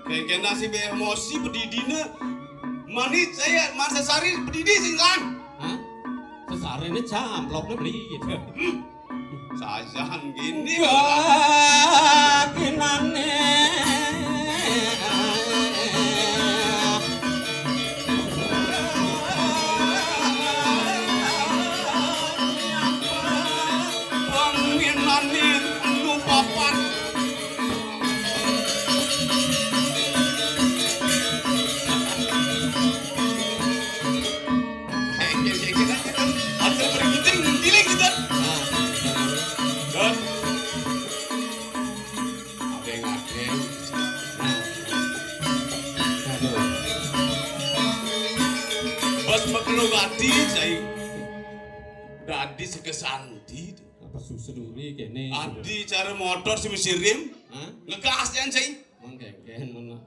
Kéngkén nasibé emosi pedidiné. Mani saya, man sesari pedidi sing lan. Hah? Sesariné jam, amplopné beli. Sajan gini. Baginané. Wanginane anu papat. Ada bergiting, giling gitu. Nah. Ada yang ada. Nah. Aduh. Pas mekelo ati, cai. Dadi segesanti. Apa susah duri kene? Adi cara motor sing mesti rim. Hah? Ngegas jan, cai. Mang kengken mana?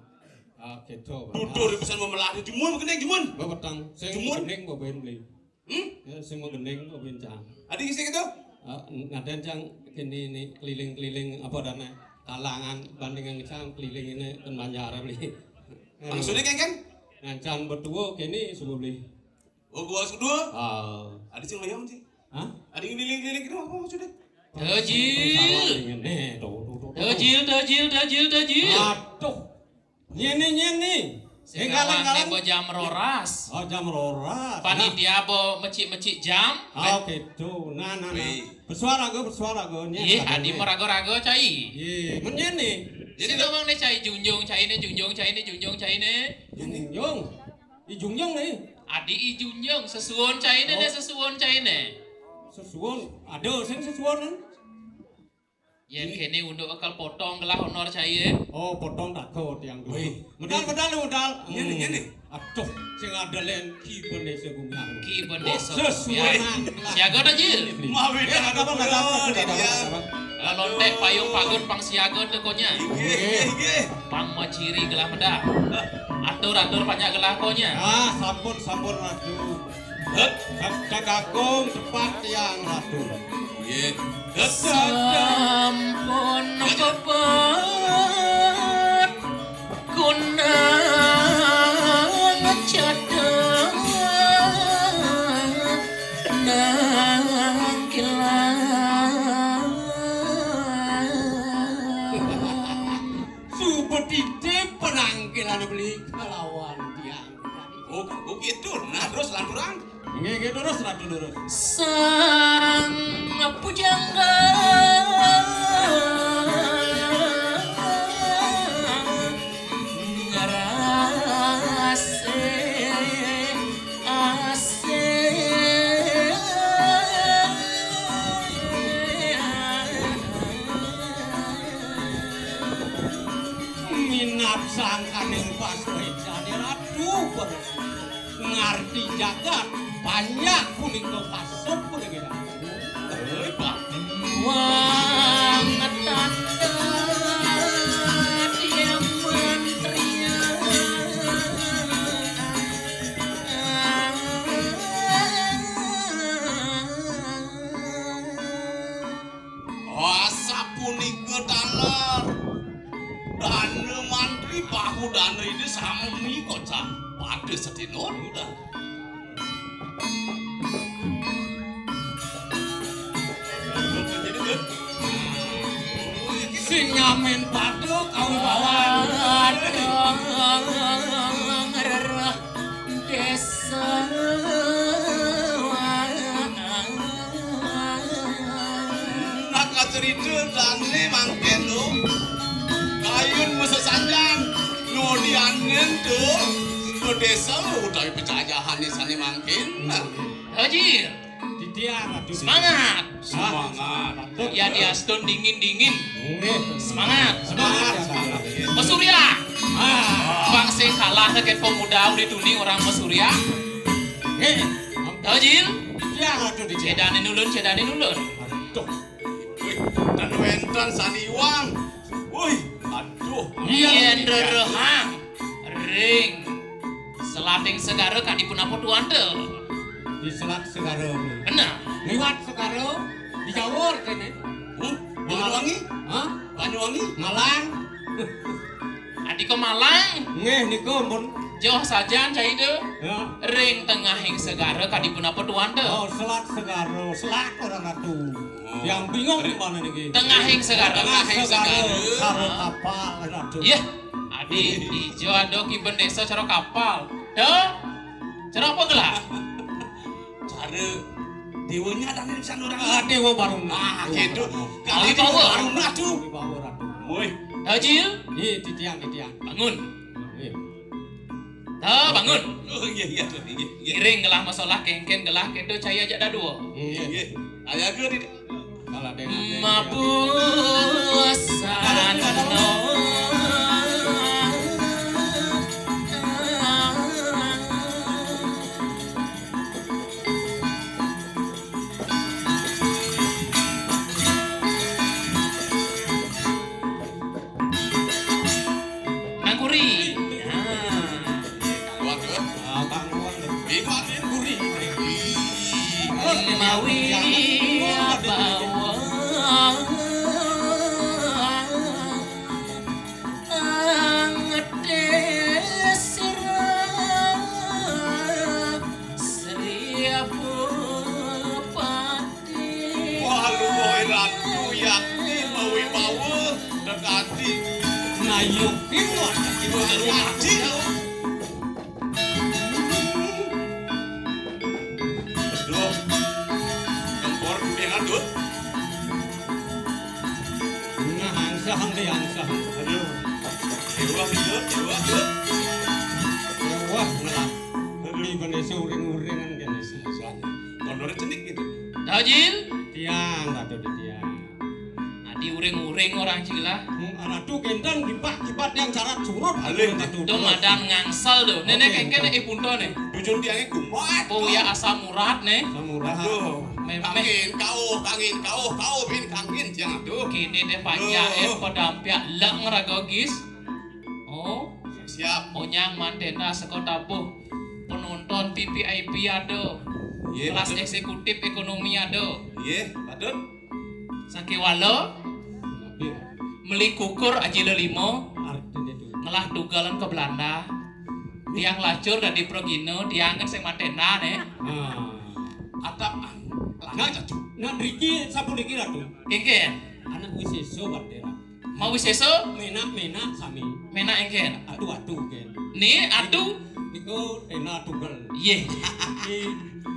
Ah, gitu, Pak. Tutur pisan memelah. Jumun kene, jumun. Bapak tang. Sing Jumun. Gending, Bapak Beli. Hmm? Ya, sing mau gending, Bapak Beli, cang. Adi isi gitu? Ah, ngaten, cang, kene ini keliling-keliling apa dana kalangan bandingan cang keliling ini ten Banjar, Beli. Maksudnya, kengken? Ngancan betua kene, sebab Beli. Oh, gua sudah. Ah. Ada sing layang sih. Hah? Ada yang liling-liling itu apa maksudnya? Tejil. Nih, tuh, tuh, tuh, tuh. Tejil, tejil, tejil, tejil. Aduh. Nyene, nyene. Sing kawan nih, bo jam roras. Oh, jam roras. Panitia bo mecik-mecik jam. Oh, gitu. Nah, nah, nah. Bersuara go, bersuara go. Nyene. Iya, adi merago-rago, cai. Iya, men nyene. Jadi ngomong nih, cai junjung, cai nih junjung, cai nih junjung, cai nih. Junjung. I junjung nih. Adi i junjung, sesuwun caine ne, oh, sesuwun caine. Sesuwun, ada sing sesuwun kan? Yen kene unduk akal potong gelah honor cai. Oh, potong takut yang dulu. Wih. Medal, medal, medal. Ngene, ngene. Aduh, sing ada len ki bendesa gumi anu. Ki bendesa. Oh, sesuwun. Siaga ta, Jil? Mawi. Ya, ada apa, ada apa, ada apa, ada apa. Lalontek payung pagut pang siaga tekonya. Inggih, inggih, inggih. Pang maciri gelah medal. Atur-atur panjak gelah konya. Ah, sampun, sampun, Ratu. Hek. Kak-, Kakung tepat tiang, Ratu. Inggih. Hek. Sampun pepet kunang cedek nang kilang. Subedite penangkilan beli kalawan tiang. Oh, oh gitu. Nah, terus lanturang. Nggih, nggih, terus, Ratu, terus. Sang pujangga ngrasih asih. Minab sangkaning pasrejane Ratu Bangsa. Ngarti jagat, panjak punika kasep punika. Hei, Pak. Wang tanda dia mantriya. Asapunika taler. Dana mantri bahu dana ida sami kocang. Pada sedina udah. Sing ngamen pada kaum bawan. Desa. Nak kacerita dane mangkin tu. Kayun masesanjan. Nudianen tu. Desa utawi pecajahan di sana mangkin. Haji. Titiang, aduh. Semangat. Semangat. Ya, diastun dingin-dingin. Nggih. Semangat. Semangat, semangat. Mas Surya. Ah. Bang sing kalah nek pemuda udah tuni orang Mas Surya. Nggih. Tahu, Jil? Titiang, aduh, Titiang. Cedanin ulun, cedanin ulun. Aduh. Wih, dan wenten saniwang. Wih, aduh. Iya, iya, rerehang. Ring. Selating segara kadi punapa tuan te? Di Selat Segara. Bener. Liwat Segara, di Jawur kene. Hmm? Banyuwangi? Hah? Banyuwangi? Malang. Adi ka Malang. Nggih, niku ampun. Joh sajan cai tu. Ya. Ring tengahing segara kadi punapa tuan tu? Oh, Selat Segara, Selat ora Ratu. Oh. Yang bingung mana niki? Tengahing segara. Tengah segara, cara kapal, Ratu. Yeh, adi ijo ada kiben desa cara kapal. Tu, cara apa gelah? Cara dewanya ada nih pisan orang. Ah, Dewa Baruna. Ah, gitu. Kali Dewa Baruna tuh. Dewa Baruna tuh. Woi. Tajil. Iya, titiang, titiang. Bangun. Iya. Ta, bangun. Oh, iya, iya, tuh, iya, iya. Iring gelah masalah kengken gelah kedo caya aja dadua. Iya, iya. Ayo, gue di Mabusan. Nang kuri. Nah. Waduh. Ah, Bang Wan. Ibatin kuri. Mawi apa? Angete sira Sri Bupati. Wah, luwih Ratu Yakti mawibawa dekati. Nah, Yakti luwih Yakti. Aduh. Tempur kumbingan, Dut. Nah, angsah, angsah. Aduh. Dewa, Dut, dewa, Dut. Dewa, ngelah. Aduh. Di Indonesia uring-uringan kene. Kondore cenik gitu. Tajil. Tiang, Ratu di tiang. Adi uring-uring orang cila. Hmm, Ratu kenten kipat-kipat yang carat surut. Alih, Ratu. Itu madan ngangsel tuh. Nenek kengken eh punto nih. Bujur tiangnya kumat. Oh ya, asam urat nih. Asam urat. Aduh. Memeh. Kangin, kauh, kangin, kauh, kauh, bin, kangin, tiang aduh. Kini deh panjak eh pedampiak lek ngeragogis. Oh. Siap. Onyang mantena seko tabuh. Penonton V V I P ada. Iya, kelas betul. Eksekutif ekonomi ada. Iya, betul. Sakiwala, meli kukur ajila lima, artine tu. Ngelah tugalan ke Belanda. Tiang lacur dadi pragina, tiang kan sing mantena, ne. Nah. Atap, ah, langit, nah, aja. Nah, driki, sapuniki, Ratu. Kengken. Anak wisesa, Pak Dera. Mau wisesa? Menak-menak sami. Menak engken. Atu-atu, ken. Ni, atu? Niku tena tugel. Iya. Niki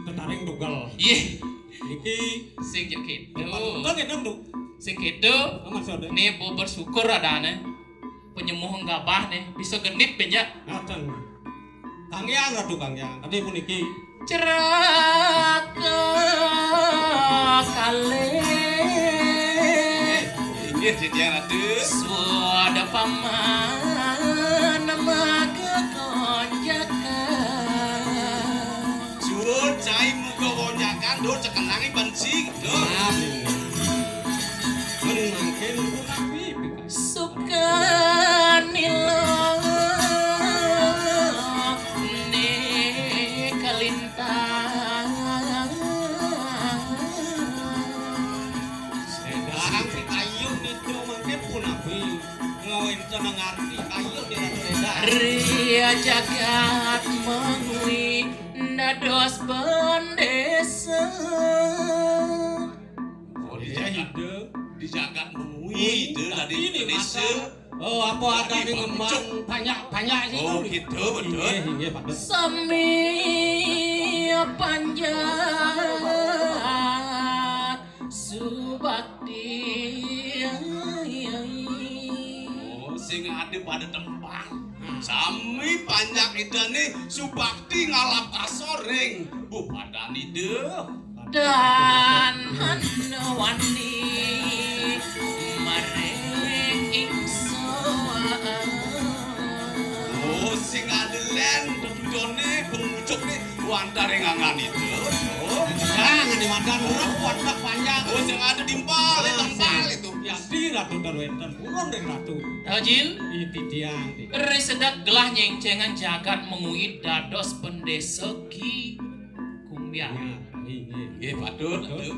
tetaring tugel. Iya. Niki sing jek kedo. Bukan, bukan, ken, Duk. Sing kedo. Apa maksudnya? Ni bo bersyukur adane. Penyemuh gabah ni bisa genit benjak. Ngaten. Kanggiang, Ratu, kanggiang. Tadi puniki. Ceraka kalih. Inggih, titiang Ratu. Suada paman maga konjakan. Suwun cai muga konjakan, Dut, cekenangi benci, Dut. Amin. Men mangkin punapi pikan. Sukanila ne kalintang. Sedang pitayun itu mangke punapi ngawinten ngarti kayun di Ratu Eda. Ria jagat mengui dados bendesa. Oh, di jagat, di jagat mengui itu tadi ini desa. Oh, apa ada di ngembang banyak-banyak sih? Oh, gitu, betul. Inggih, inggih, Pak. Sami panjak subakti. Oh, sing ada pada tempat. Sami panjak idane subakti ngalap kasor ring bupadan ida. Dan wani maring ingsun. Oh, sing adelen tetutone pengucuk nih wantare ngangan itu. Oh. Jangan dimakan urut wadah panjang. Oh, sing ada timpal, ah, timpal itu. Ya, di Ratu Darwenten, purun dari Ratu. Tajil. Iti tiang, iti. Risedak gelah nyengcengan jagat mengui dados pendesa ki. Kumbiang. Nah, nggih, nggih. Nggih, patut, patut.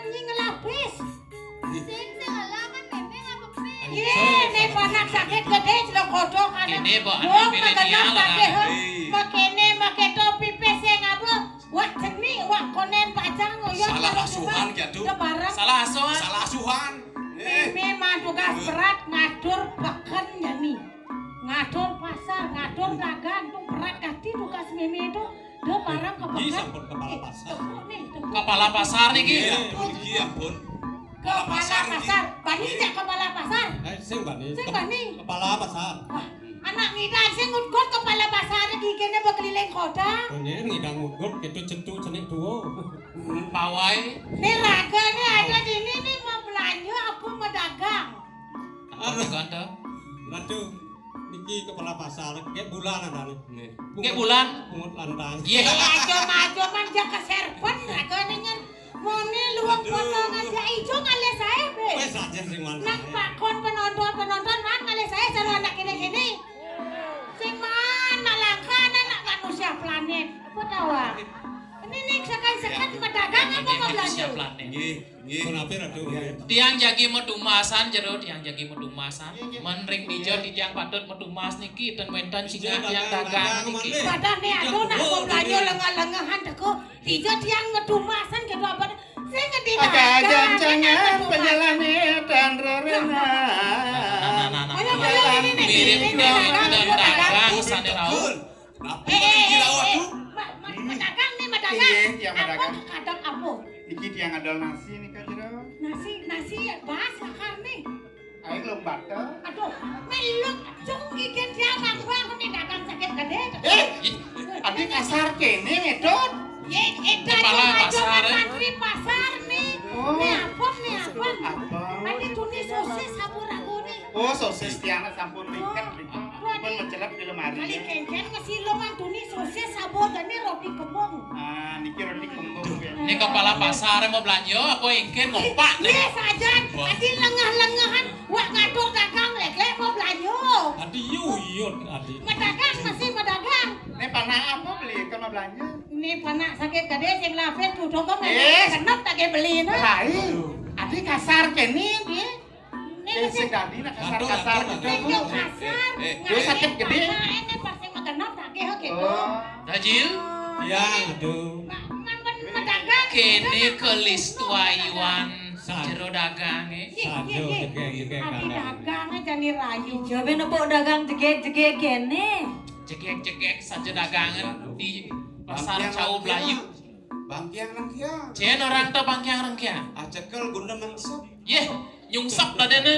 Meni ngelapis. Sing sing lah kan mémé ngapa pé? Yé, né panak sakit gedé, celok kodok, anak. Kéné, Mbok, wong anak milenial, magenah kabéh, anak. Hé. Makéné, maké topi pé sing apa? Wak jeni, wak konén pajang, ngoyo. Salah asuhan, Ki Adu. Bareng. Salah asuhan. Salah asuhan. Éh. Mémé mah tugas berat ngatur peken jani. Ngatur pasar, ngatur dagang, tuh berat kati tugas mémé tuh. Dia bareng ke peken. Sampun kepala pasar. Éh, tunggu nih, tunggu. Kepala pasar niki. Iya, niki ampun. Kepala pasar. Bani jak kepala pasar. Éh, sing bani. Sing bani. Kepala pasar. Wah, anak ngidan sing ngutgut kepala pasar iki kéné bekeliling kota. Oh, nggih, ngidan ngutgut, itu cetu cenik tuwa. Pawai. Né ragané ada di ini nih, mau belanja apa mau dagang? Apa dagang to? Ratu, niki kepala pasar, kayak bulan ada nih. Nggih. Kayak bulan. Pungut lantang. Iya. Aja maju man jaga serban ragané nyen. Muni luwung potongan ya ijo ngalih saé, Bé. Wis aja sing man. Nang pakon penonton-penonton man ngalih saé jero anak kéné-kéné. Sing man nak langka anak manusia planet. Apa tawa? Ini nih sekan-sekan pedagang apa mau belanja? Manusia planet. Nggih, nggih. Pun apa, Ratu? Tiang jagi medumasan jero, tiang jagi medumasan. Men ring dija tiang patut medumas niki, ten wénten sing tiang dagang niki. Padahal nih aduh nak mau belanja lengah-lengahan teko. Dija tiang ngedumasan gitu apa? Sing ngendi dagang, jangan penyelami dan rerena. Nah, nah, nah, nah. Ayo, ayo, ini nih. Mirip dagang sané rauh. Napa iki lawat tuh? Pedagang nih, pedagang. Iya, iya, pedagang. Apa kadang apa? Niki tiang adol nasi nih, Kak Jero. Nasi, nasi ya, bas, lakar nih. Ayo, lompat tuh. Aduh, meluk cung gigit dia bang bang nih dagang sakit gedé. Éh, adi kasar kéné, Dot. Yé, édan kepala pasar, mantri pasar nih. Oh. Nih apa, nih apa? Apa? Adi tuni sosis sabu ragu nih. Oh, sosis tiang sampun lingket. Pun mencelep di lemari. Kali kénkén masih lo mantuni sosis sabu jani roti kembung. Ah, niki roti kembung ya. Ini kepala pasar mau belanja apa éngkén ngompak nih? Iya, sajan. Wah. Adi lengah-lengahan, wak ngatur dagang lek-lek mau belanja. Adi yuyut, adi. Medagang masih medagang. Ini panas. Apa beli kono belanja? Ini panak sakit gedé sing lapis duduk kok Eh. Genep tak kayak beli nah. Rai, adi kasar kéné dia. Ini Eh, sing dadi nak kasar-kasar Atur, atur, gitu. Atur. Ini kasar. Eh, eh, Nah, eh. Sakit gedé. Nah, ini pasti makan tak kayak gitu. Oh. Dajil? Ya, aduh. Nah, man, man, pedagang. Kéné kelis tuayuan Saja. Jero dagang, eh. Iya, Saja, iya, iya. Jegég, jegég, Adi dagang. Dagang aja nih rayu. Jawabé nepuk dagang jegég-jegég kéné. Jegég-jegég saja dagangan di pasar Bangkiang Cau Rengkiang. Blayu. Bangkiang Rengkiang. Jén orang to Bangkiang Rengkiang. Ah, cekel guna mengsep. Yéh, nyungsep dadéné.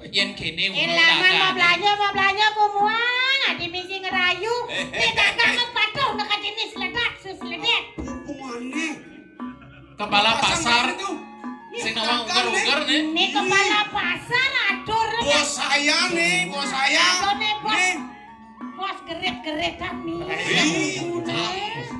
Yén kéné Eh, uno laman mau dagang. Belanja, mau belanja, kumuang. Adi misi ngerayu. Eh, eh, Nih dagang eh, eh. Patuh neka jenis ledak, sus ledak. Hubungannya. Kepala pasar. Pasar itu. Sing nawang uger-uger nih. Ini kepala pasar atur. Bos saya nih, bos saya. Atur nih, bos. Nih. Bos gerit-geritan nih. Ih,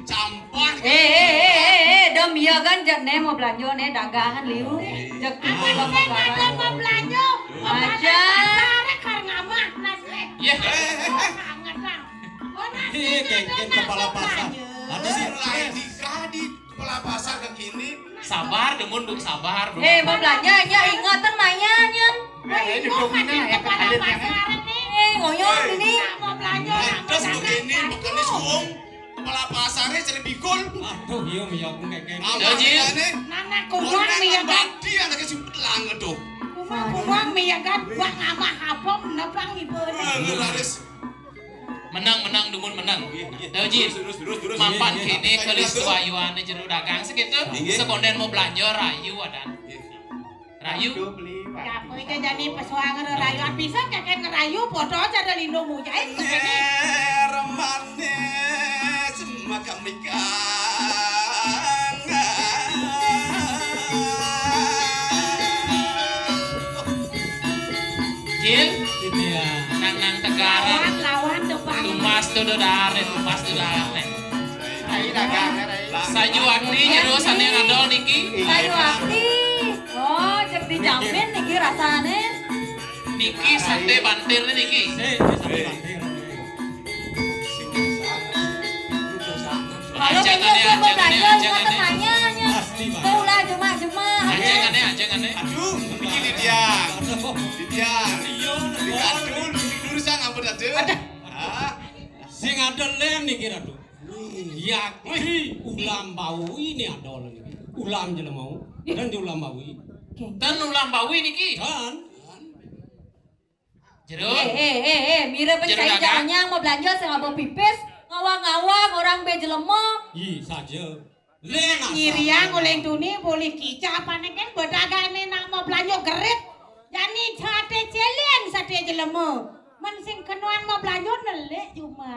campur. Eh, eh, eh, eh, eh, dem iya kan jek né mau belanja né dagangan liu. Jek Apa tuh sih ada mau belanja? Aja. Pasar kar ngamah nas, eh. Iya. Eh, eh, eh. Sangat, Bang. Ora Ih, sih kéngkén ada kepala mau pasar. Belanja. Ada sih lain di kadi. Kepala pasar kekini. Sabar, demun, Bu, sabar, Bu. Eh, mau belanja aja, ingetan mainnya, nyen. Eh, ini duduk ini, ya, kepala pasar ini. Eh, ngoyong ini. Nak mau belanja, nak mau Lantas belanja, begini, satu. Bukan di suung. Kepala pasarnya jadi bikul. Aduh, iya, iya, aku kayak gini. Apa Iya, Ji. Bedanya? Nana kuat, Orang iya, kan? Badi, anaknya simpet lang, aduh. Kuat, kuat, iya, kan? Buat ngamah apa, menebang ibu ini. Eh, laris. Menang, menang, dumun menang. Nggih, nggih. Dah, Ji. Terus, terus, terus, terus. Mapan Nggih, nggih. Kéné kelis tuayuané jero dagang segitu. Nggih. Sekondén mau belanja rayu adan. Nggih. Rayu. Aduh, beli. Ya, apa itu jadi pesuangan rayu? Bisa kakek ngerayu, foto aja ada lindung mujahid seperti. Nyer manis, makan ikan. Cil, Iya. Nang nang tegaran. Lawan, lawan, coba. Tumas tuh udah daré, tumas tuh daré. Ayo dagang, ayo. Saju akti jero sané ngadol niki. Saju akti. Oh, jek dijamin niki rasané. Niki saté bantir niki. Eh, saté bantir. Kalau Ajangan punya ya, coba ajangan ya, belajar, ajangan ya. Katanya, nya. Pasti, Pak. Tuh lah, jemak-jemak. Ajangan ya, ajangan ya. Aduh, begini dia. Aduh. Dia. Iya, Dikandul, dulu sang apa tadi? Ada. Ah. Sing ada lén niki, Ratu. Yakti ulam bawi ini ada lagi. Ulam jelema. Dan di ulam bawi. Oke. Dan ulam bawi niki. Dan. Jero. Eh, eh, eh, eh, mira Jero pencai dagang. Jalannya mau belanja sing apa pipis, ngawang-ngawang orang bé jelema. Ih, saja. Lén asal. Ngiriang oleh tuni boleh kicah apa nih kan bedagane nak mau belanja gerit. Jani sate céléng sate jelema. Men sing kenuan mau belanja nelik cuma.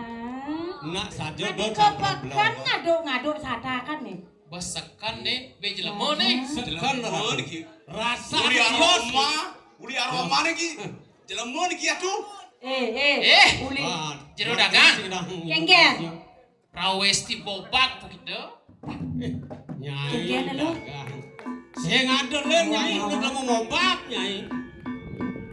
Nak saja Adi do kepekan sate ngaduk-ngaduk sadakan nih. Besekan nih, bé jelema nih. Sekan Jelema rasa. Niki. Rasa Uli aroma, uli aroma niki. Jelema niki aduh. Eh, eh. Eh. Uli. Ah, Jero dagang. Kengken. Rawesti bobak begitu. Eh, Nyai Kengken lo. Dagang. Sing ada lén Nyai udah mau ngobak Nyai.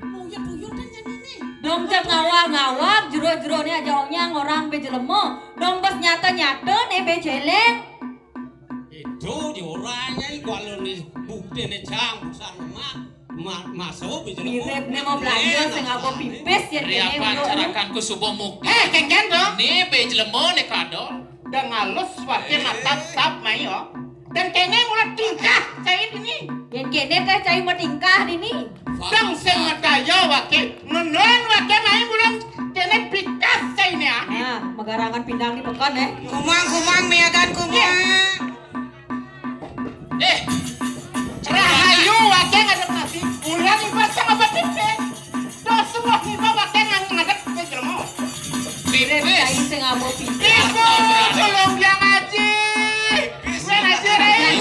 Mau ya tuyul kan jadi nih. Dong cek ngawag-ngawag, jero-jerone aja onyang orang bé jelema. Dong bes nyata-nyata né bé céléng. Itu di orangnya kalau nih bukti nih cang besar mah ma masuk bisa Mirip né mau belanja sing apa pipis ya. Riapan carakanku subuh muk. Eh, kengken to? Né bé jelema né kado. Dang alus waké matap-tap mai yo. Dan kéné mula tingkah cai dini. Yén kéné téh cai mau tingkah dini. Dang sing medaya waké. Menun waké mai mula kéné pikas cai né ah. Nah, megarangan pindang di pekan eh. Kumang, kumang, miagan kumang. Eh, rahayu waké ngadep nasi. Ulah ibadah sama batin téh. Terus semua kita pakai ngadep ke jelema. Pipis. Sing abo pipis. Ibu, tolong biang aji. Biang aji, Rai.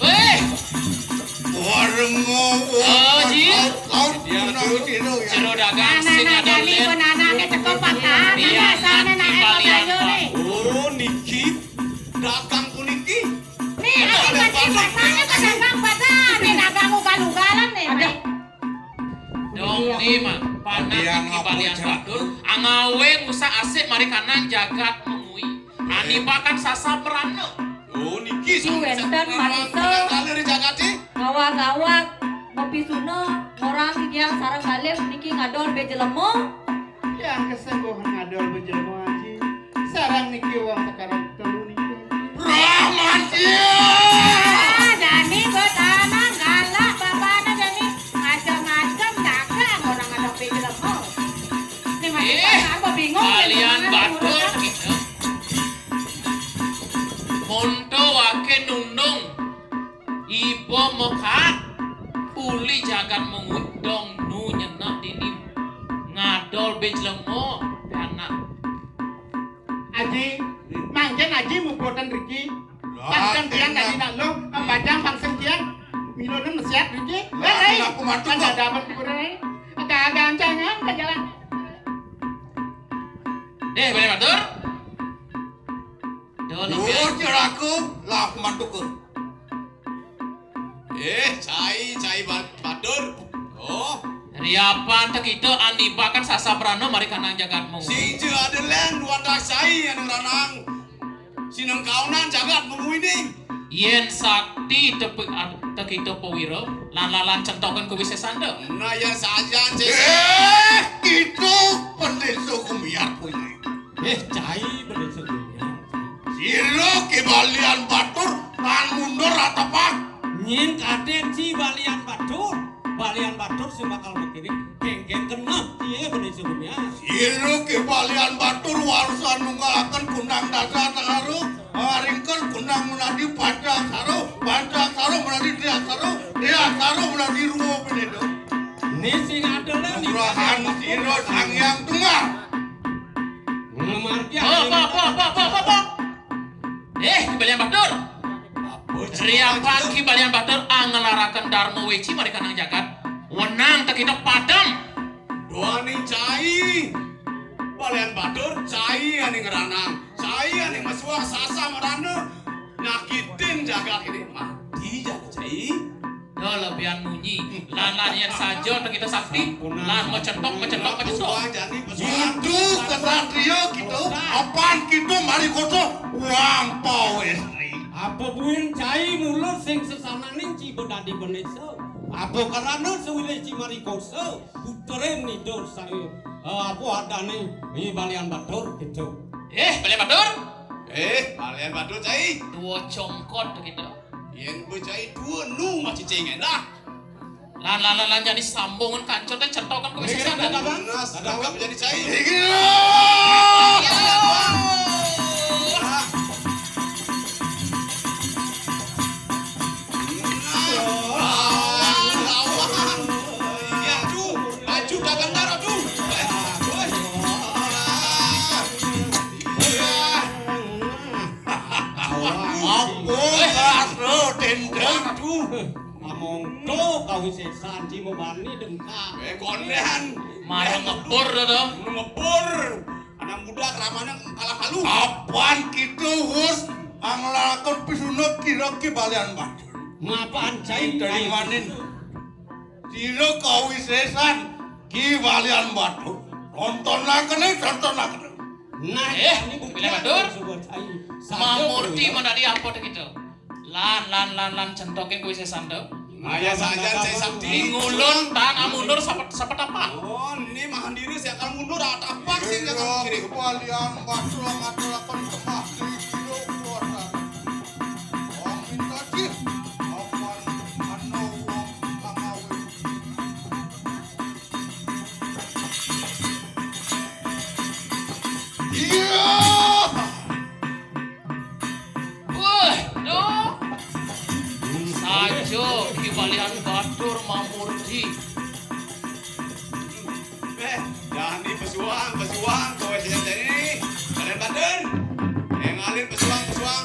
Wéh. Warung ngowo. Oh, Ji. Laut, laut, Jero dagang sing ada lén. Penanake teko patah. Iya, sana nak ayo nih. Oh, niki dagang puniki. Nih, aku kasih pasarnya ke dagang pasar. Nih, dagang ugal-ugalan nih. Ada. Dong, nih, Mak. Panas iki balian, Pak. Ngawé ngusak asik mari kanang jagat Mengwi. Anibakan sasaprana. Oh, niki. Niki wénten manungsa. Kala ring jagaté. Ngawag-ngawag mapisuna, ngorang titiang sareng kalih niki ngadol bé jelema. Tiang kesengguh ngadol bé jelema, Aji. Sareng niki wong sekarat telu niki. Brahmajia! Ah, jani bos anak galak babana jani. Macem-macem dagang orang ngadol bé jelema. Nih, masih apa bingung, kalian batur kita. Monto waké nundung. Iba mekak uli jagat Mengwi dong nu nyenék dini ngadol bé jelema, bé anak. Aji, mangkin Aji muputan riki. Lah, pantang tiang enak. Tadi nak lo, pacang pangsem tiang. Milo nem mesiat riki. Lah, eh, aku mantuk kan kok. Ada apa kuburan, eh? Agak-agak ancangan ke jalan. Deh, boleh matur? Dol. Duh, ceraku, lah mantuk. Eh, cai, cai ba-, batur. Oh. Riapan té kita anibakan sasaprana mari kanang jagat Mengwi. Sing ja ada lén wadah cai anu ranang. Sinengkaunan jagat Mengwi ning. Yén sakti tepi-, té kita pawira, lan lalan centokan kuwisésan té. Nah, ya sajan, Cécé. Eh, kita pendesa kumiar kuwi. Eh, cai bener sedunia. Sira Ki Balian Batur tan mundur atepang. Nyén kadén Ci Balian Batur. Balian Batur sing bakal mikirin kéngkén keneh cié bener sedunia. Sira Ki Balian Batur warisan nunggalaken kundang dasa saro, ringkén kundang menadi panca saro, panca saro menadi dia saro, dia saro menadi ruwa bener. Né sing ada lah. Rahan sira Sang Hyang Tunggal. Ngamargi. Apa, apa, apa, apa, apa, apa? Eh, Ki Balian Batur. Apa? Riapan Ki Balian Batur anglaraken Darma Weci mari kanang jagat. Wenang té kita padem. Duaning cai. Balian Batur, cai ané ngranang. Cai ané mesuah sasa merana. Nyakitin jagat ini. Mati jagat cai. Ya, lebihan munyi. Lan, lan, yén saja té kita sakti. Lan, macentok, macentok, macentok. Itu kesatria kita, apan kita mari koso, wang pawesri. Apa buin cai mulut sing sesananing ciba dadi benesa? Apa karana sawilih ci mari koso, putrin nida saya, eh, apa adané, i Balian Batur, gitu. Eh, Balian Batur? Eh, Balian Batur, cai. Dua congkot kita. Yén bocah itu nu masih cengeng dah. Lan, lan, lan, lan, jani sambungan kanca té centokan kuwi. Iya, sesat. Dadang, dadang. Nas, dadang jadi cai. Iya. Lawan, lawan. Iya, tuh. Maju, dagang darah, tuh. Eh, woi. Iya. Apa kasro dendeng tu? Among to kawisésan ci mabani dengkak. Eh, kondén. Mara ngebur to, to. Ngebur. Anak muda keramanya kalah halu. Apan kita wus anglakon pisunut kira Ki Balian Batur. Mapan cai. Dari manin. Sira kawisésan Ki Balian Batur. Tontonaken, tontonaken. Nah, eh, ini bukti Balian Batur. Sebuah cai. Mamurti menadi apa to kita? Lan, lan, lan, lan, centokin kuwi sesando. Maya saja cai sakti. Di ngulun tan amundur sapet, sapet apa? Oh, ini mahan diri saya akan mundur atap apa sih jangan kiri. Balian Batur ngaturaken sembah di sira kuasa. Wong minta jih, apan ana wong kang awit. Iya. Wah, no. Saja Ki Balian Batur mamurti. Eh, jani pesuang, pesuang, kowe sing jani. Balian Batur. Eh, ngalih pesuang, pesuang.